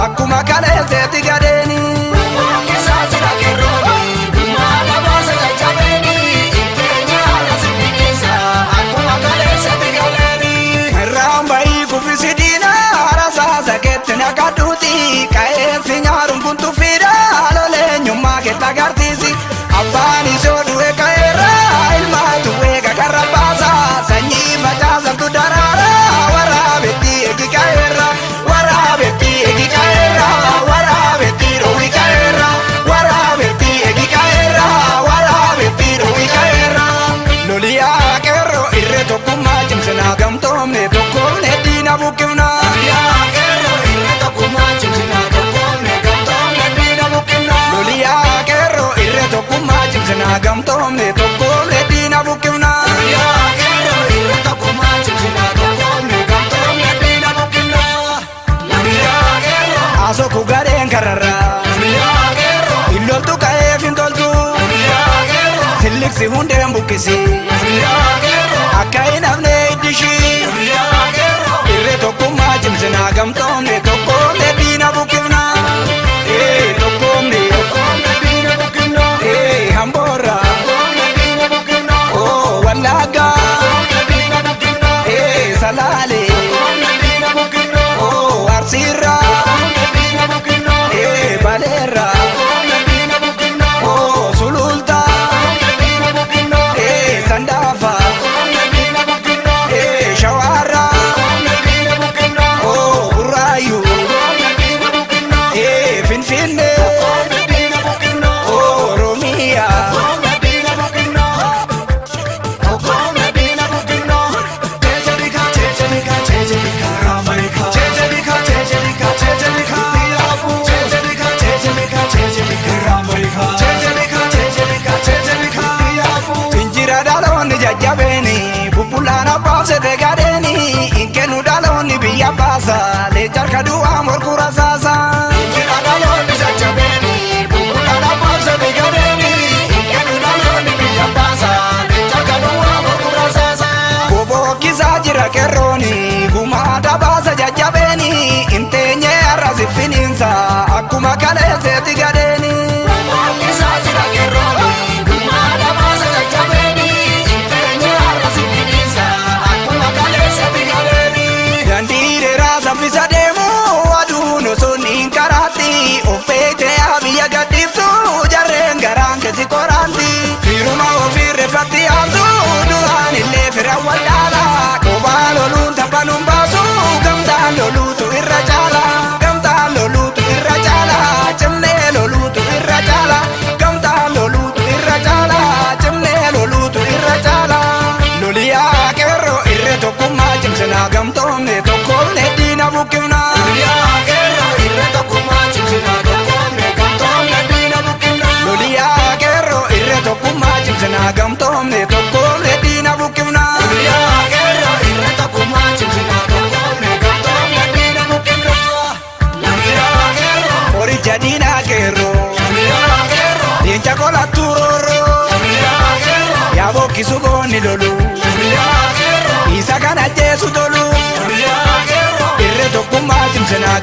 akkuma kaleesseetti gadheeni. Bobokkisaa jira qeerrooni, gumaa dabaasa jajjabeeni, hin teenye har'a siffiniinsa, akkuma kaleesseetti gadheeni. Irraan bahii kuffisi diinaa rasaasa keetti naqadhuuti qa'eessi nyaaruun kun tuffiidha loleenyummaa keetti agarsiisi abbaan isoo du'e ka'eerra ilmaatu eega karra baasa sanyii facaasantu daraara waraabetti eegi ka'eerra waraabetti eegi ka'eerra waraabetti dhoowwi ka'eerra waraabetti eegi ka'eerra waraabetti dhoowwi ka'eerra. Loliyaa qeerroo irree tokkummaa cimsinaa gamtoomne tokkoomne diina buqqifnaa. Yaa qeerroo irree tokkummaa cimsinaa tokkoomne gamtoomne diina buqqifnaa. Loliyaa qeerroo irree tokkummaa cimsinaa gamtoomne tokkoomne diina buqqifnaa. Yaa qeerroo irree tokkummaa cimsinaa tokkoomne gamtoomne diina buqqifnaa. Yaa qeerroo. Asooku gareen kararraa Yaa qeerroo. Illoltu ka'eef hin toltu Yaa qeerroo. silliksi hundeen buqqisi Yaa qeerroo. akka hin hafne iddishii Yaa qeerroo. irree tokkummaa cimsinaa gamtoomne tokkoomne diina buqqifnaa. Ee tokkoomne Tokkoomne diina buqqifnaa. ee hamboorraa Tokkoomne diina buqqifnaa. oo wallaggaa Tokkoomne diina buqqifnaa. ee salaalee. Tokkoomne diina buqqifnaa. Oo Arsiirraa, Tokkoomne diina buqqifnaa. ee Baleerraa, Tokkoomne diina buqqifnaa. oo Sulultaa, Tokkoomne diina buqqifnaa. ee Sandaafaa, Tokkoomne diina buqqifnaa. ee Shawaarraa, Tokkoomne diina buqqifnaa. oo Burraayyuu, Tokkoomne diina buqqifnaa. ee Finfinnee, Tokkoomne diina buqqifnaa. oo Oromiyaa. Tokkoomne diina buqqifnaa. Tokkoomne diina buqqifnaa. Chechenika, chechenika, chechenika, Ramarika. Chechenika, chechenika, chechenika, Yafu. Chechenika, chechenika, chechenika, Ramarika. Chechenika, chechenika, chechenika, Yafu. Injira dhaloonni jajjabeeni bubbulaan abbaabsete gadheeni hin kennu dhaloonni biyya baasa leenca harka du'aa morkuu rasaasa. Injira dhaloonni jajjabeeni, bubbulaan abbaabsete gadheeni, hin kennu dhaloonni biyya baasa, leenca kaduwaa morkuu rasaasa. Bobokkisaa jira qeerrooni gumaa dabaasa jajjabeeni hin teenye har'a siffiniinsa akkuma kaleesseetti gadheeni. Bobokkisaa jira qeerrooni, gumaa dabaasa jajjabeeni, hin teenye har'a siffiniinsa, akkuma kaleessatti gadheeni. Daandii dheeraa saffisa deemu aduun osoo niin karaatti of beektee biyya gadhiiftu jarreen garaan keessi qoraanti. Firuma ofii reeffatti aantu duraan illee fira wallaala qophaa loluun taphanuun baasu gamtaan loluutu irra caala gamtaan loluutu irra caala cimnee loluutu irra caala gamtaan loluutu irra caala cimnee loluutu irra caala. Loliyaa qeerroo irree tokkummaa cimsinaa gamtoomne tokkoomne diina buqqifnaa. Yaa qeerroo irree tokkummaa cimsinaa tokkoomne gamtoomne diina buqqifnaa. Loliyaa qeerroo irree tokkummaa cimsinaa gamtoomne tokkoomne diina buqqifnaa. Yaa qeerroo irree tokkummaa cimsinaa tokkoomne gamtoomne diina buqqifnaa. Yaa qeerroo. Qoricha diinaa qeerroo Yaa qeerroo. leenca qolattuu roorroo Yaa qeerroo. yaa bokkisu goonni lolu Yaa qeerroo. isa kan ajjeesu tolu Yaa qeerroo. irree tokkummaa cimsinaa.